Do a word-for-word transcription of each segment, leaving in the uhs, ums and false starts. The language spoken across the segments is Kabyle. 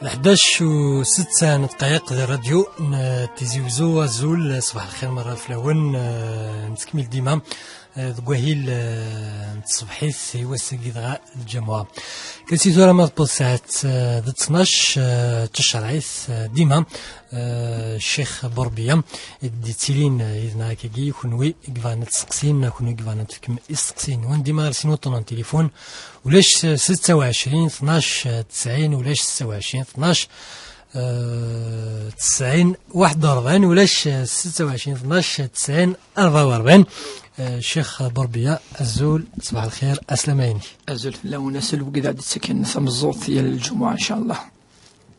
Ḥdac u setta n ddqayeq di rradyu n Tizi Wezzu. Azul, ṣbaḥ lxir merra fell-awen. Eh, nettkemmil dima, eh, deg wahil, eh, n tṣebḥit i wass-agi dɣa lǧamuɛa. Kasi tura ma tewweḍ saɛet, eh, d ttnac, eh, d tacerɛit, eh, dima, eh, Ccix Burbiya i d-yettilin, eh, yid-neɣ akkagi, kunwi i yebɣan ad tseqsim, neɣ kunwi i yebɣan ad tefkem isteqsiyen-nwen, dima ar sin wuṭṭunen n tilifun, ulac setta u ɛecrin tnac tesɛin, ulac setta u ɛecrin tnac, eh, tesɛin waḥed u rebɛin, ulac setta u ɛecrin tnac tesɛin rebɛa u rebɛin. Eh, Ccix Burbiya, azul, ṣbaḥ lxir, aslama-inek. Azul fell-awen, azul wigad i d-yettaken tameẓẓuɣt yal lǧumuɛa, incallah.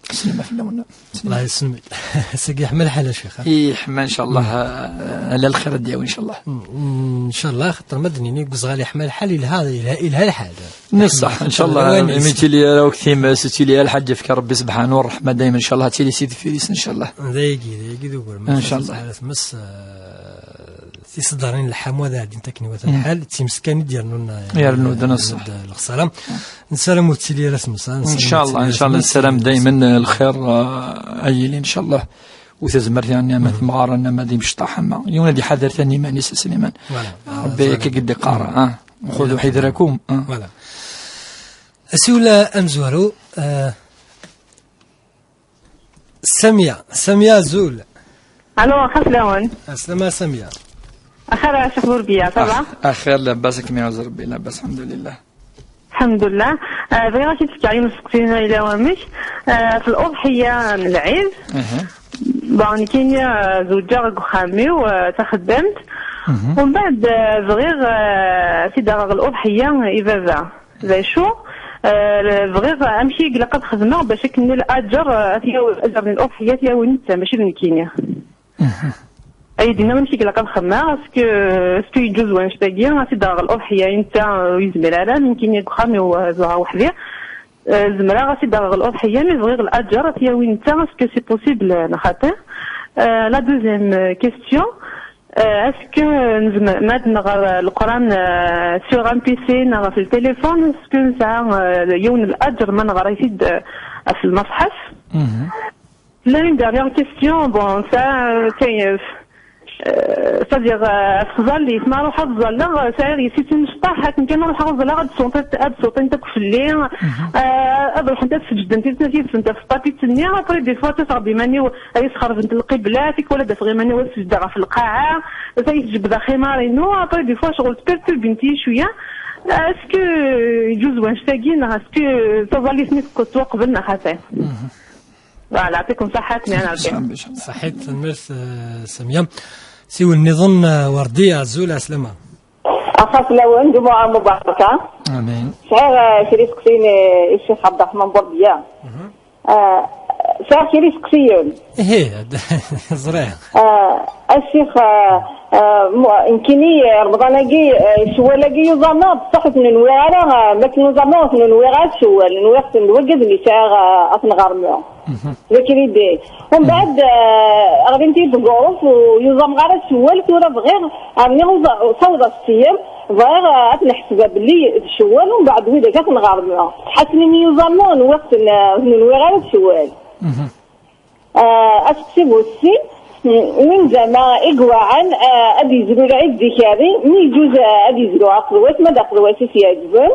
Aslama fell-awen. Allah yesselmed. Ass-agi yeḥma lḥal, a Ccix, ha? Yeḥma, incallah, eh, ala lxir ad d-yawi, incallah. Mm, mm, incallah, xaṭer ma d-nini deg uzɣal yeḥma lḥal, yelha, yelha, yelha lḥal. Neṣṣaḥ, incallah, lawan-is. Mi tili ara akk times, tili ara lḥaǧa, yefka Rebbi subḥanu ṛṛeḥma dayma, incallah, tili si deffir-is, incallah. D ayagi, d ayagi d ugur. Incallah. Ma tili ara tmes, eh, tiseddarin n lḥamu ad ɛeddint akken iwata lḥal, d times kan i d-yernun, eh, yernu-d, neṣṣaḥ, lexsara. Nessaram ur tettili ara tmes, ha? Incallah, incallah, nessaram daymen, eh, lxir, eh, ad yili, incallah. U tazmert, yani, ama d imɣaren, ama d imecṭaḥ, ama yiwen ad iḥader tani iman-is, a Sliman. Voilà. Rebbi akka i d-iqqar, ah. Xudu ḥidrakum, ah. Voilà. Asiwel amezwaru, eh, Samia, Samia, azul. Alo, axir fell-awen. Aslama, Samia. Axir a Ccix Burbiya, ça va? Ax-, axir, labas, akken iɛuz Rebbi, labas, alḥemdulillah. Alḥemdulillah. Ah, bɣiɣ ad k-id-fkeɣ yiwen n usteqsi ma yella wamek. Ah, f l'uḍḥiya n lɛid. Aha. Bon, nekkini, ah, zewǧeɣ deg uxxam-iw, ah, taxeddamt. Mhm. Umbeɛd, ah, bɣiɣ, ah, ad t-id-aɣeɣ l'uḍḥiya i baba. D acu? Eh, bɣiɣ amek i ilaq ad xedmeɣ bac akken laǧer, eh, ad t-yawi, laǧer n l'uḍḥiya ad t-yawi netta, mačči d nekkini. Mhm. Ay d-inna amek i ilaq ad xedmeɣ, est-ce que, est-ce que yeǧǧuz wanect-agi, ad t-id-aɣeɣ l'uḍḥiya i netta, eh, ur yezmir ara, nekkini deg uxxam-iw, eh, zewɛeɣ weḥd-i. Eh, zemreɣ ad t-id-aɣeɣ l'uḍḥiya, mi bɣiɣ laǧer ad t-yawi netta, est-ce que c'est possible, neɣ xaṭi? Eh, la deuxième, eh, question, Euh, est-ce que nezmer ad nɣer, euh, Leqran, euh, sur un P C neɣ ɣef le téléphone? Est-ce que nesɛa, euh, yiwen n laǧer ma neɣra-t-id, euh, ɣef lmeṣḥaf? Mhm. Là, une dernière question, bon, ça, euh, c'est, euh, euh, c'est-à-dire, euh, ɣef tẓallit, ma ruḥeɣ ad ẓalleɣ, euh, sɛiɣ yessi-s imecṭaḥ, akken kan ma ruḥeɣ ad ẓalleɣ, ad d-suṭint, ad d-suṭint akk fell-i, mhm, euh, ad ruḥent ad seǧdent i snat yid-sent ɣef tṭapit-nni, après, des fois, ttafeɣ-d iman-iw, ay sxerbent lqibla, tikwal ad d-afeɣ iman-iw ad sejdeɣ ɣef lqaɛa, tay tjebbed aximar-inu, après des fois ccɣel tperturbent-iyi cwiya. Est-ce que yeǧuz wanect-agi, neɣ est-ce que taẓallit-nni tettwaqqbel neɣ xaṭi? Mhm. Voilà, يعطيكم الصحة, تنين ربي. Ṣaḥit, tanemmirt, eh, Samia. Siwel nniḍen, eh, Werdiya, azul, ɛeslama. Axir fell-awen, ǧumuɛa mubaraka. Amin. Sɛiɣ, eh, kra iseqsiyen, eh, i Ccix Ɛebderreḥman Burbiya. Mhm. Eh, sɛiɣ kra iseqsiyen. Ihi, ẓriɣ. Eh, a Ccix, eh, eh, mu-, nekkini, eh, Remḍan-agi, eh, ccwal-agi yuẓam-aɣ, bṣaḥ ur ten-nwiɣ ara, eh, ma ken-uẓameɣ ur ten-nwiɣ ara ccwal, nwiɣ-ten d wagad mi sɛiɣ, eh, ad ten-ɣermeɣ. Mhm. D akridi. Umbeɛd, eh, ɣlint-iyi-d deg uɣref, ur yuẓameɣ ara ccwal, tura bɣiɣ, rniɣ uẓ-, sawḍeɣ ssiyam, bɣiɣ, eh, ad ten-ḥesbeɣ belli d ccwal, umbeɛd widak ad ten-ɣermeɣ. Ḥassen imi yuẓameɣ, nwiɣ-ten, eh, ur ten-nwiɣ ara d ccwal. Mhm. Eh, aseqsi bu sin, mm, win zama i iweɛɛen, eh, ad yezlu lɛid d ikerri, mi yeǧuz, eh, ad yezlu aqedwas, ma d aqedwas i s-iɛeǧben.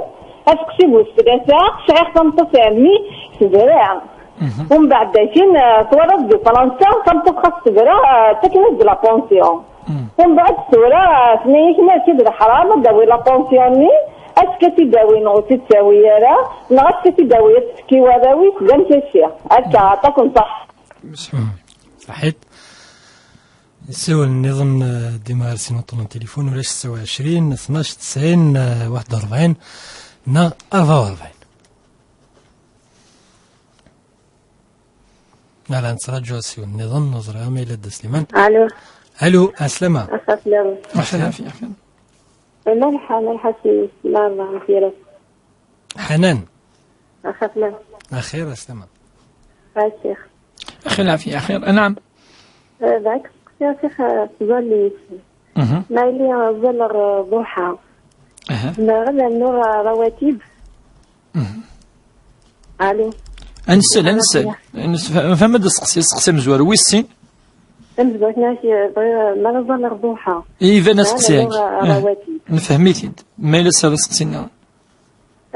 Aseqsi bu tlata, sɛiɣ tameṭṭut ɛemmi, tebra. Mhm. Umbeɛd dakin, eh, twalaḍ di Fransa, tameṭṭut xas tebra, eh, ttaken-as-d la pension. Mm. Umbeɛd tura, eh, tenna-yak mačči d leḥram ad d-tawi la pension-nni, acu ad tt-id-tawi neɣ ur tt-id-tawi ara, neɣ acu ad tt-id-tawi ad tt-tefk i warraw-is, d amcaci. Akka, aṭak n ṣṣeḥ. Mm. Ṣaḥit. Siwel nniḍen, eh, dima ar sin uṭṭun n tilifun, ulac setta u ɛecrin, tnac, tesɛin, eh, waḥed u rebɛin, neɣ rebɛa u rebɛin. Ala, nettraǧu asiwel nniḍen, ur ẓriɣ ma yella Dda Sliman. Alo. Alo, ɛeslama. Axir fell-awen. Axir fell-awen. Malḥa, malḥa, si Lalman, Msiraf. Ḥanan. Axir fell-awen. Axir, ɛeslama. A Ccix. Axir, lɛafya, axir. Anɛam. Eh, dɣa seqsiɣ Ccix, eh, tẓallit. Mhm. Ma yili ẓẓalleɣ, eh, ḍuḥa. Aha. Zemreɣ ad rnuɣ, eh, rawatib? Mhm. Alo. Ad nsel, ad nsel. Nfhem ad d-steqsi, steqsi amezwaru wis sin. Tamezwarut-nni, eh, bɣiɣ, eh, mi ara ẓẓalleɣ ḍuḥa. Iban asteqsi-agi. Rawatib. Nefhem-it-id. Ma yella sɛiɣ asteqsi-nniḍen.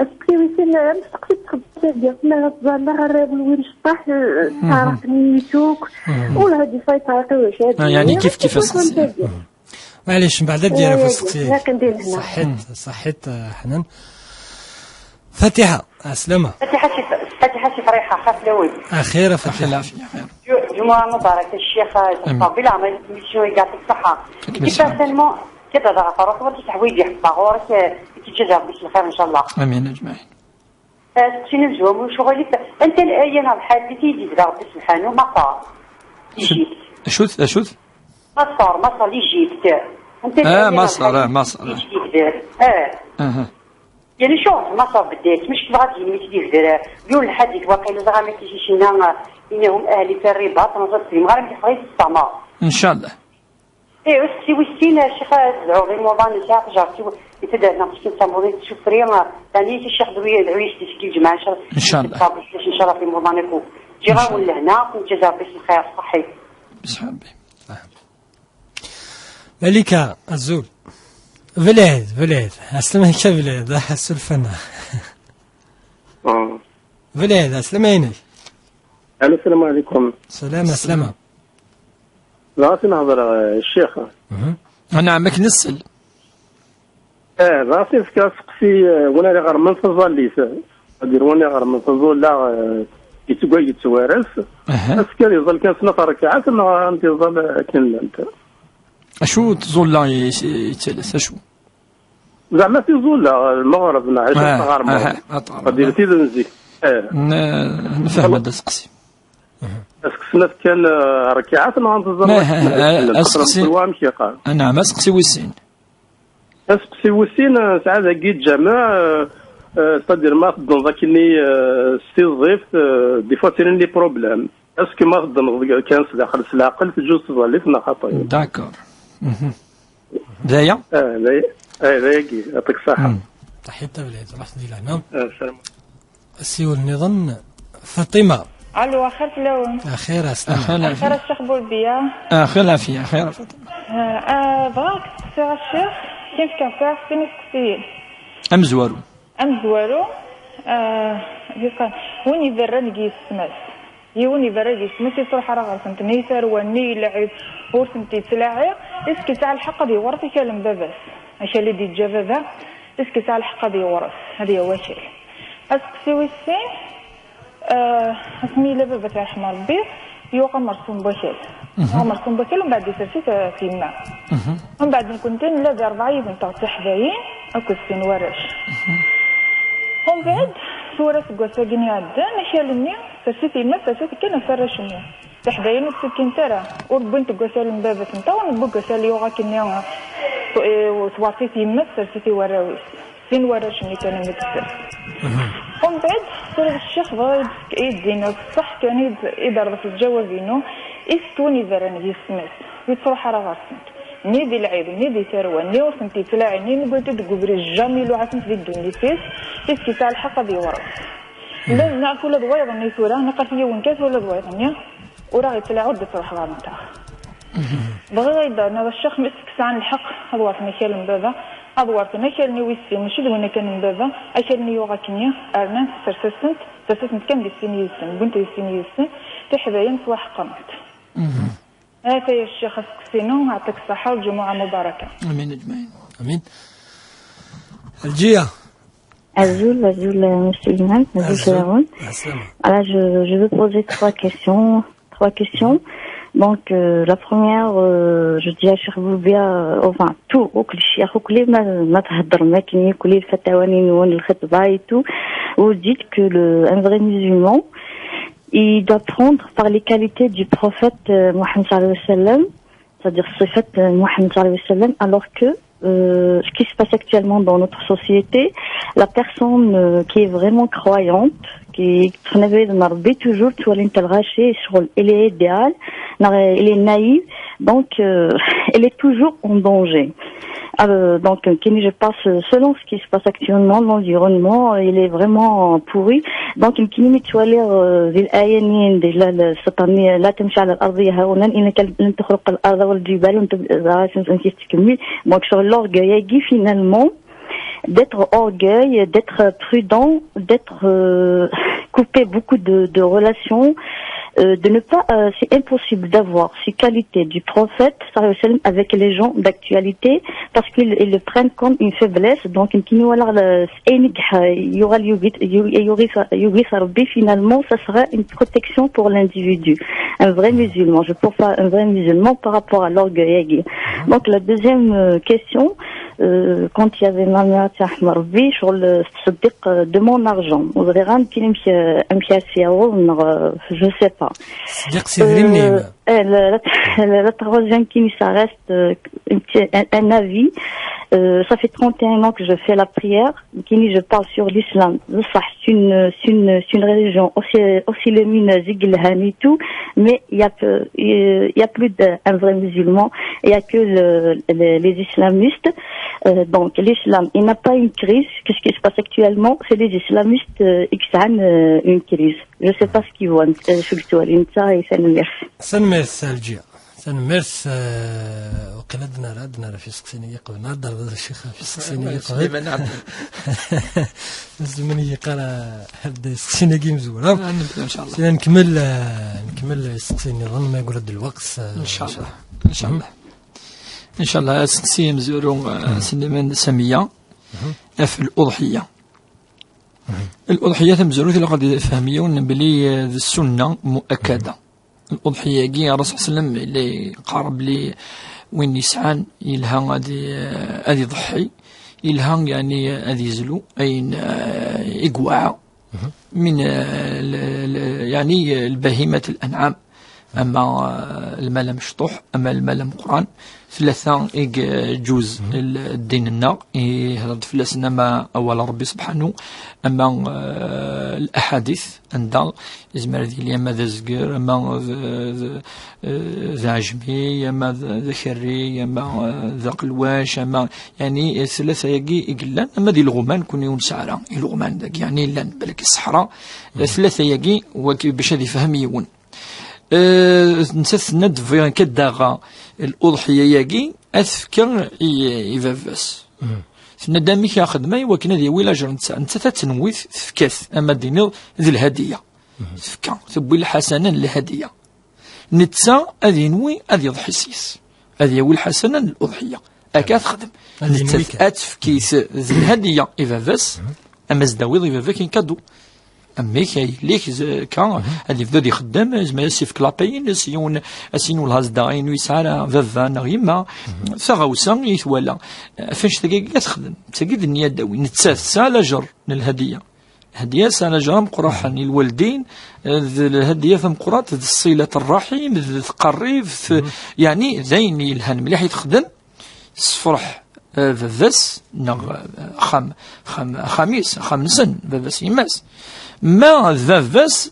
Asteqsi wis sin, eh, am testeqsi txeddmeḍ, mi ara ẓẓalleɣ arraw n win ceṭṭaḥ, eh, taɛraqen-iyi-tt akk. Ur hadi fay taɛraqi wacu ad yeɛni kif kif asteqsi. Maɛlic, mbeɛd ad d-yerr ɣef usteqsi. Ṣaḥit, ṣaḥit, eh, Ḥnan. Fatiḥa, ɛeslama. Fatiḥa si, Fatiḥa si Friḥa, xaf lawen. Axir a Fatiḥa. Ju-, Jumu'a Mubarak, a Ccix, eh, Amin. Rebbi leɛmer-ik, mission, yeɛṭik ṣṣeḥḥa. Certainement, kif ad ɣef ṛṛuḥ, ur teḥwaǧ iḥebba ɣur-k, eh, i k-iǧǧa Rebbi s lxir, ncallah. Amin, ajmaɛin. Eh, asteqsi n umezwaru, ur ccɣel-it. Anta aya neɣ lḥadit i d-yebda Rebbi subḥanu, Maṣer? L'Égypte. Acu-t, acu-t? Maṣer, Maṣer, l'Égypte. Anta aya neɣ lḥadit i d-yebda? Ah, Maṣer, ah, Maṣer, ah. Eh. Aha. Yal acu ɣef Maṣer bedda-yas, mačči tebɣa ad d-yini mi tt-id-yebder, yiwen lḥadit waqil ẓriɣ mi tt-icinna, inahum ahli fi rribaṭ, neẓra ur tefhim ara mi teḥwa-yi testameɣ. Ncallah. Eh, asteqsi wis sin, a Ccix, ad tedɛuḍ imuḍan, sɛiɣ tejart-iw i taddart-nneɣ tekkin d tamuḍint sufri, tani si Ccix dɛu-yas di seg lǧemɛa, ncallah. Ncallah. Ncallah ɣef imuḍan akk. Ǧǧiɣ-awen lehna, ad ken-yeǧǧ Rebbi s lxir, ṣaḥit. Bis Rebbi. Malika, azul. Belɛid, belɛid. Aslama-k a belɛid, ah, asulfana. Ah. Belɛid, aslama-inek. Alo, salam alaikum. Salam, aslama. Dɣa ad nehḍer, eh, ccix. Mhm. Anɛam, akken nsel. Eh, dɣa ad nefk aseqsi, eh, win ara iɣermen taẓallit. Ad d-irwan iɣermen taẓulla, eh, yettgwa yettwares. Aha. Asekker iẓal kan snat rkaɛat neɣ ad iẓal akken llant. Acu tẓulla i, i, yettalas, acu? Zeɛma tiẓulla, lmeɣreb neɣ acu, ah, taɣerma. Aha, ad tɣermeḍ. Ad d-yili tid n zik. Eh. N-, nefhem ad d-aseqsi. Aseqsi n snat kan, eh, rkaɛat neɣ ad tẓal akken llant. Aseqsi. Amek yeqqar? Anɛam, aseqsi wis sin. Aseqsi wis sin, eh, sɛa dagi ǧameɛ, eh, eh, c'est-à-dire ma teddneḍ akkenni, eh, s tiẓẓift, eh, des fois ttinin les problèmes. Est-ce que ma teddneḍ kan s daxel s leɛqel teǧǧuẓ tẓallit neɣ xaṭi? D'accord. Mhm. D aya? Eh, d aya, eh, d ayagi, yaɛṭik ṣṣeḥḥa. Mm. Taḥiḍ tabelɛid, ruḥ di lehna. Eh, salam. Asiwel nniḍen, Faṭima. Alo, axir fell-awen. Axir, aslama. Axir, axir, a Ccix Burbiya. Axir, lafiya, axir, a Faṭima. Eh, eh, bɣiɣ ad k-steqsiɣ a Ccix, kif kan sɛiɣ sin isteqsiyen. Amezwaru. Amezwaru, eh, kif kan, win iberran deg yessetma-s. Yiwen iberra deg yessetma-s, yettruḥ ara ɣer-sent, nni tarwa, nni lɛib, ur tent-yettlaɛi, est-ce que yesɛa lḥeqq ad yewṛet akal n baba-s? Akal i d-yeǧǧa baba, est-ce que yesɛa lḥeqq ad yewṛet, ad yawi akal? Aseqsi wis sin, eh, asmi yella baba, ad t-yerḥem Rebbi, yuɣ amersum n wakal. Mhm. Yuɣ amersum n wakal, mbeɛd isers-it, eh, ɣef yemma. Mhm. Mbeɛd nekkenti nella di rebɛa yid-nteɣ d tiḥdayin, akked sin warrac. Mhm. Mbeɛd, tura seg wass-agi iɛeddan, akal-nni, sers-it yemma, sers-it kan ɣef warrac-nni. Tiḥdayin ur ttikkint ara, ur wwint deg wakal n baba-tnteɣ, ur newwi deg wakal yuɣ akkenni, eh, twert-it yemma, sers-it i warraw-is. Sin warrac-nni kan umi d-tessers. Mhm. Mbeɛd, tura d ccix bɣiɣ ad d-, ad d-iniɣ ṣṣeḥ kan i d-, i d-terḍef lǧawab-inu, est-ce que win iberran deg yessetma-s, ur yettruḥ ara ɣer-sent. Ni di lɛid, ni di tarwa, ni ur tent-yettlaɛi, ni newwi-tent deg ubrid, jamais iluɛa-tent di ddunit-is, est-ce que yesɛa lḥeqq ad yewṛet? Llan, neɣ ula d wayeḍ-nni tura, naqal yiwen kan ula d wayeḍ-nni, ur aɣ-yettlaɛi, ur d-ittruḥ ɣer-nteɣ. Bɣiɣ ad yi-d-terniḍ a ccix, ma est-ce que sɛan lḥeqq ad werten akal n baba, ad werten akal-nni wis sin, mačči d win kan n baba, akal-nni yuɣ akkenni, rnan sers-asent, sers-asent kan di sin yid-sen, wwin-t di sin yid-sen, tiḥdayin ttwaḥeqrent. Mhm. Ata ya ccix asteqsi-inu, yeɛṭik ṣṣeḥḥa, lǧumuɛa mubaraka. Amin ajmaɛin. Amin. Lǧiya. Azul, azul, euh, monsieur Imam, azul, azul. Voilà, je, je veux poser trois questions, trois questions. Donc, euh, la première, euh, je dis à Cheikh Boubia, euh, enfin, tout, au cliché, au clé, ma, ma تهضر, ma كني كلي الفتاوى نون الخطبة et tout. Vous dites que le, un vrai musulman, il doit prendre par les qualités du prophète, euh, Mohammed sallallahu alayhi wa sallam, c'est-à-dire صفات, euh, Mohammed sallallahu alayhi wa sallam, alors que, euh, ce qui se passe actuellement dans notre société, la personne, euh, qui est vraiment croyante, qui تخنبي نربي toujours تولي نتلغاشي شغل, elle est idéale, نغ-, elle est naïve, donc, euh, elle est toujours en danger. Euh, donc, euh, كاين, je pense, euh, selon ce qui se passe actuellement, l'environnement, il est vraiment pourri. Donc, il y a une étoile, euh, de l'Aïe, de la, la, cette année, la Temcha, la Ardi, Haounan, il y a une Tourok, l'Arda, le Djibal, une Tebza, une Kistikmi. Donc, sur l'orgueil, finalement, d'être orgueil, d'être prudent, d'être, euh, coupé beaucoup de, de relations, euh, de ne pas, euh, c'est impossible d'avoir ces qualités du prophète, sallallahu alayhi wa sallam, avec les gens d'actualité, parce qu'ils ils le prennent comme une faiblesse. Donc, il y aura le, il y aura le, il y aura, finalement, ça sera une protection pour l'individu. Un vrai musulman, je pense pas un vrai musulman par rapport à l'orgueil. Donc, la deuxième, euh, question, euh, quand il y avait Mamia Ahmar Bi, sur le Siddiq, euh, de mon argent. Ou vraiment, qui aime que, aime que c'est, euh, je sais pas. Siddiq, c'est vrai, mais Euh, la, la, la, la troisième, qui ça reste, euh, un, petit- un- un avis. Euh, ça fait trente et un ans que je fais la prière. Qui je parle sur l'islam. Ça, c'est une, c'est une, c'est une religion aussi, aussi le mine, Zigil Han et tout, mais il y a, peu- il y a plus d'un vrai musulman. Il y a que le- le- les islamistes. Euh, donc, l'islam, il n'a pas une crise. Qu'est-ce qui se passe actuellement? C'est les islamistes, euh, qui ont, euh, une crise. Je sais pas ce qu'ils vont, euh, ce que tu vas dire, ça, et ça nous laisse. Tanemmirt a Lǧiya. Tanemmirt, eh, waqila ad nara, ad nara fi iseqsiyen-agi qbel. Ad d-terreḍ a Ccix fi iseqsiyen-agi qbel. Nezmen-iyi qara ad iseqsiyen-agi imezwura. Ad nebda, inchallah. Sina nkemmel, eh, nkemmel iseqsiyen-nniḍen, ma yeggra-d lweqt, eh, Inchallah. Inchallah. Inchallah, aseqsi amezwaru, eh, Sliman d Samiya, ɣef l'uḍḥiya. L'uḍḥiya tamezwarut ilaq ad ifhem yiwen belli, eh, d ssunna muakkada. L'uḍḥiya-agi, Ṛṛasul sallam yella yeqqar belli win yesɛan yelha ad i- ad iḍḥi, yelha yeɛni ad yezlu ayen, eh, i yewɛa min, eh, l- l- yeɛni, eh, lbahimat l'anɛam, ama, eh, lmal amecṭuḥ, ama lmal ameqqran. Tlata i yeǧǧuz ddin-nneɣ, ihder-d fell-asen ama awal n Ṛebbi subḥanu, ama, eh, laḥadit, anda yezmer ad yili ama d azger, ama d, d, eh, d aɛejmi, ama d, d akerri, ama, eh, d aqelwac, ama, yeɛni, eh, tlata-agi i yellan, ama d ileɣman, kuni ur nesɛi ara ileɣman dagi, yeɛni llan, balak ṣṣeḥra, eh, tlata-agi, wagi bac ad ifhem yiwen. Eh, nettat tenna-d bɣiɣ kan ad d-aɣeɣ l'uḍḥiya-agi, ad t-fkeɣ i, i baba-s. Tenna-d amek ara xedmeɣ i wakken ad yawi lajer netta. Nettat ad tenwi tefka-t, ama d-tiniḍ d lhadiya. Tefka, tewwi lḥasana n lhadiya. Netta ad yenwi ad yeḍḥi s-yes. Ad yawi lḥasana n l'uḍḥiya. Akka ad texdem. Ad yenwi Nettat kan. Ad tefk-it d lhadiya i baba-s, ama ad s-d-tawiḍ i baba-k n kadu. Amek ay yelli-k z- ka, ad yebdu ad ixeddem, yezmer ad s-ifk lapay-ines, yiwen, ad s-yini wellah zdaɣ ayen ur yesɛi ara baba neɣ yemma. Taɣawsa i twala. Ɣef annect-agi ad texdem. Tagi d nniya ad d-tawi. Nettat tesɛa lajer n lhadiya. Hadiya tesɛa lajer ameqqran i lwaldin, d lhadiya tameqqrant, d ṣṣilat ṛṛaḥim, d tqerribt, yeɛni d ayen yelhan mliḥ i texdem, tessefreḥ, eh, baba-s, neɣ, eh, axxam, axxam, axxam-is, axxam-nsen, baba-s, yemma-s. Ma d baba-s,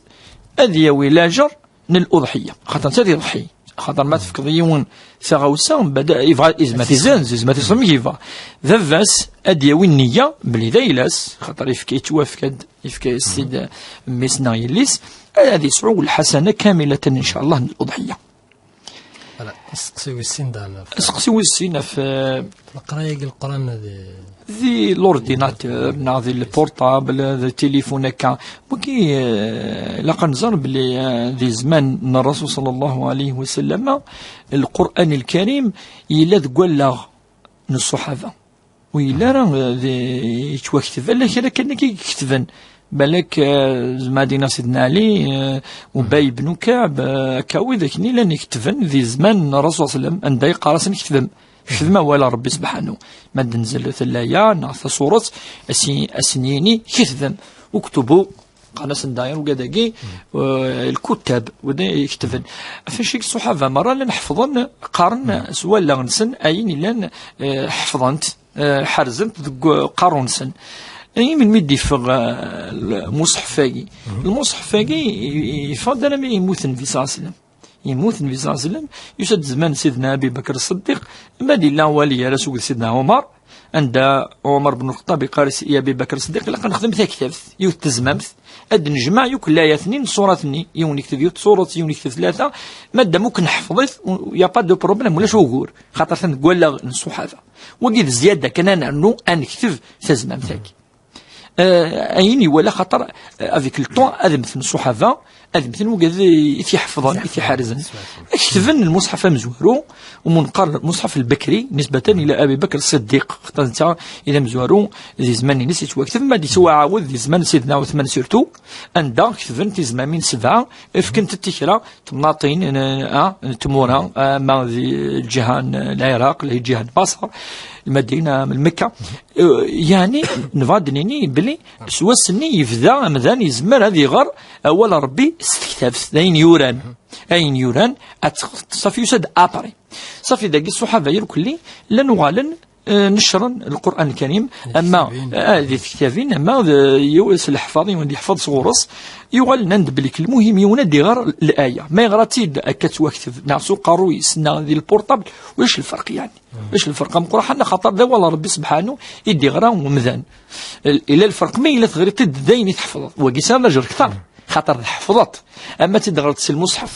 ad yawi lajer n l'uḍḥiya, xaṭer netta ad iḍḥi. Xaṭer ma tefkeḍ i yiwen taɣawsa, mbeɛd yebɣa, yezmer tizenz, yezmer tiṣem, yebɣa. Baba-s ad yawi nniya belli d ayla-s, xaṭer yefka, yettwafka-d, yefka-yas-t-id mmi-s neɣ yelli-s, ad yesɛu lḥasana kamilatan, incallah, n l'uḍḥiya. Voilà, aseqsi wis sin daɣen ɣef Aseqsi wis sin ɣef, eh, leqraya n Leqran di di l'ordinateur, neɣ di le portable, di téléphone akka. Wagi, eh, ilaq ad nẓer belli, eh, di zzman n Ṛṛasul ṣalla Llahu ɛalayhi wa sallam, Lqur'an Lkarim yella deg wallaɣ n ṣṣuḥaba. Ur yelli ara, eh, di, yettwakteb, ala kra kan akka i iketben. Balak, eh, zma ad iniɣ Sidna Ɛli, eh, Ubay ibn Kaɛb, eh, akka wid akken i llan iketben di zzman n Ṛṛasul ṣalla Llahu ɛalayhi wa sallam, anda yeqqar-asen ketbem. Ketbem awal n Ṛebbi subḥanu. Ma d-tenzil tallaya neɣ tasuret, a s-, a sen-yini ketbem. Uktubu, qqaren-asen daɣen ugad-agi, eh, lkuttab, wid iketben. Ɣef acu i ṣṣuḥaba merra llan ḥefḍen, qqaren s wallaɣ-nsen ayen i llan, eh, ḥefḍen-t, eh, ḥerzen-t deg uqerru-nsen. I melmi i d-yeffeɣ, eh, lmuṣḥef-agi? Lmuṣḥef-agi i-, i-, yeffeɣ-d armi i yemmut Nnbi ṣalla Llahu ɛalayhi wa sallam. Yemmut Nnbi ṣalla Llahu ɛalayhi wa sallam, yusa-d zzman n Sidna Abi Bakr Ṣṣeddiq, ma d-yella wali gar-as akked Sidna Ɛumar, anda Ɛumer ben Lxeṭṭab iqqar i Abi Bakr Ṣeddiq: "Ilaq ad nexdem taktabt, yiwet tezmamt, ad d-nejmeɛ yakk layat-nni n ṣṣurat-nni, yiwen yekteb yiwet ṣṣurat, yiwen yekteb tlata, madam akk neḥfeḍ-it, y a pas de problème, ulac ugur, xaṭer atan deg wallaɣ n ṣṣuḥaba." Wagi d zzyada kan ad nernu, ad nekteb tazmamt-agi. Eh, ayen iwala, xaṭer, eh, avec le temps, ad mmten ṣṣuḥaba, ad mmten wigad i t-iḥefḍen, i t-iḥerzen. Ketben lmuṣḥaf amezwaru, umunqar lmuṣḥaf lbekri, nisbatan ila Abi Bakr Ṣeddiq, xaṭer netta i d amezwaru di zzman-ines yettwakteb, ma d-yettwaɛawed di zzman n Sidna Ɛuthman surtout, anda ketben tizmamin sebɛa, fkent-t i kra temnaḍin n, ah, n tmura, ah, ma di lǧiha n Lɛiraq, lǧiha n Baṣra, Lmadina, Lmekka. Eh, yeɛni, nebɣa ad d-nini belli s wass-nni yebda amdan yezmer ad iɣer awal n Ṛebbi s tektabt, d ayen yuran. Ayen yuran, ad t-, ṣafi yusa-d après. Ṣafi dagi ṣṣuḥaba irkelli llan uɣalen, eh, necren Lqur'an Lkarim, ama, eh, di tektabin, ama d, yiw-, s leḥfaḍ, yiwen d-yeḥfeḍ sɣur-s, yuɣal nnan-d belli lmuhim yiwen ad iɣer laya. Ma yeɣra-tt-id akka ttwakteb, neɣ s uqerruy-is, neɣ di lpurṭabl, ulac lferq, yeɛni. Ulac lferq ameqqran, axaṭer d awal n Ṛebbi sebḥanu i d-iɣra umdan. Ila lferq ma yella teɣriḍ-t-id d ayen i tḥefḍeḍ. Wagi sɛiɣ d ajreḥ kter, xaṭer tḥefḍeḍ. Ama ad tt-id-teɣreḍ s lmuṣḥef,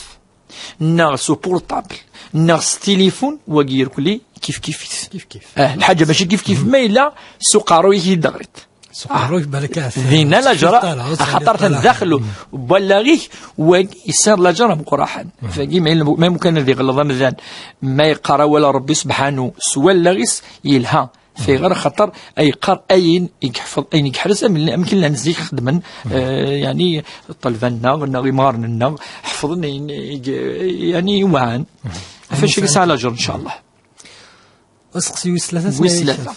neɣ s upurṭabl, neɣ s tilifun, wagi irkelli kif kif-it. Kif kif. Ah, lḥaǧa mačči kif kif ma yella s uqerruy-ik i d-teɣriḍ. S uqerruy-ik, balak ahat. Dinna laǧer, axaṭer atan daxel n wallaɣ-ik, wagi yesɛa laǧer ameqqran. Fagi ma yella, ma yemken ad iɣelleḍ amdan, ma yeqqar awal n Ṛebbi sebḥanu s wallaɣ-is, yelha. Fayɣer? Axaṭer ay yeqqar ayen i yeḥfeḍ, ayen i yeḥrez, am, am kan llan zik xeddmen, eh, yeɛni ṭṭalba-nneɣ, neɣ imɣaren-nneɣ, ḥefḍen ayen i, yeɛni iwɛan. Ɣef wacu i yesɛa laǧer, ncallah. Aseqsi wis tlata. Wis tlata.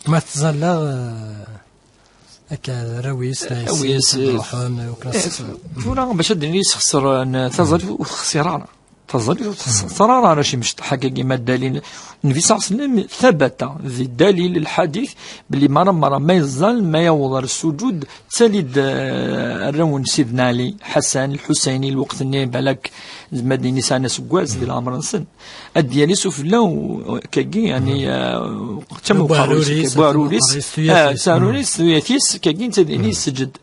Ma tettẓalla, eh, akka d arraw-is, awis, ruḥen, eh, tura bac ad d-nini yessexṣer, eh, taẓallit ur texṣir ara. Taẓallit ur texṣir ara, ara cimecṭeḥ akkagi ma ddalil. Nnbi ṣalla Llahu ɛalayhi wa sallam tabata di ddalil, lḥadit, belli mara mara ma yeẓẓal, ma yaweḍ ar sujud, ttali-d, eh, arraw n Sidna Ɛli, Ḥasan, Lḥusayn, i lweqt-nni, balak, ma d-nini sɛan aseggas di leɛmer-nsen. Ad d-yali sufella u-, akkagi, yani, eh, d tama uqerruy-is, bu aɛrur-is, eh, tuyat-is, akkagi, netta d ini yesseǧed.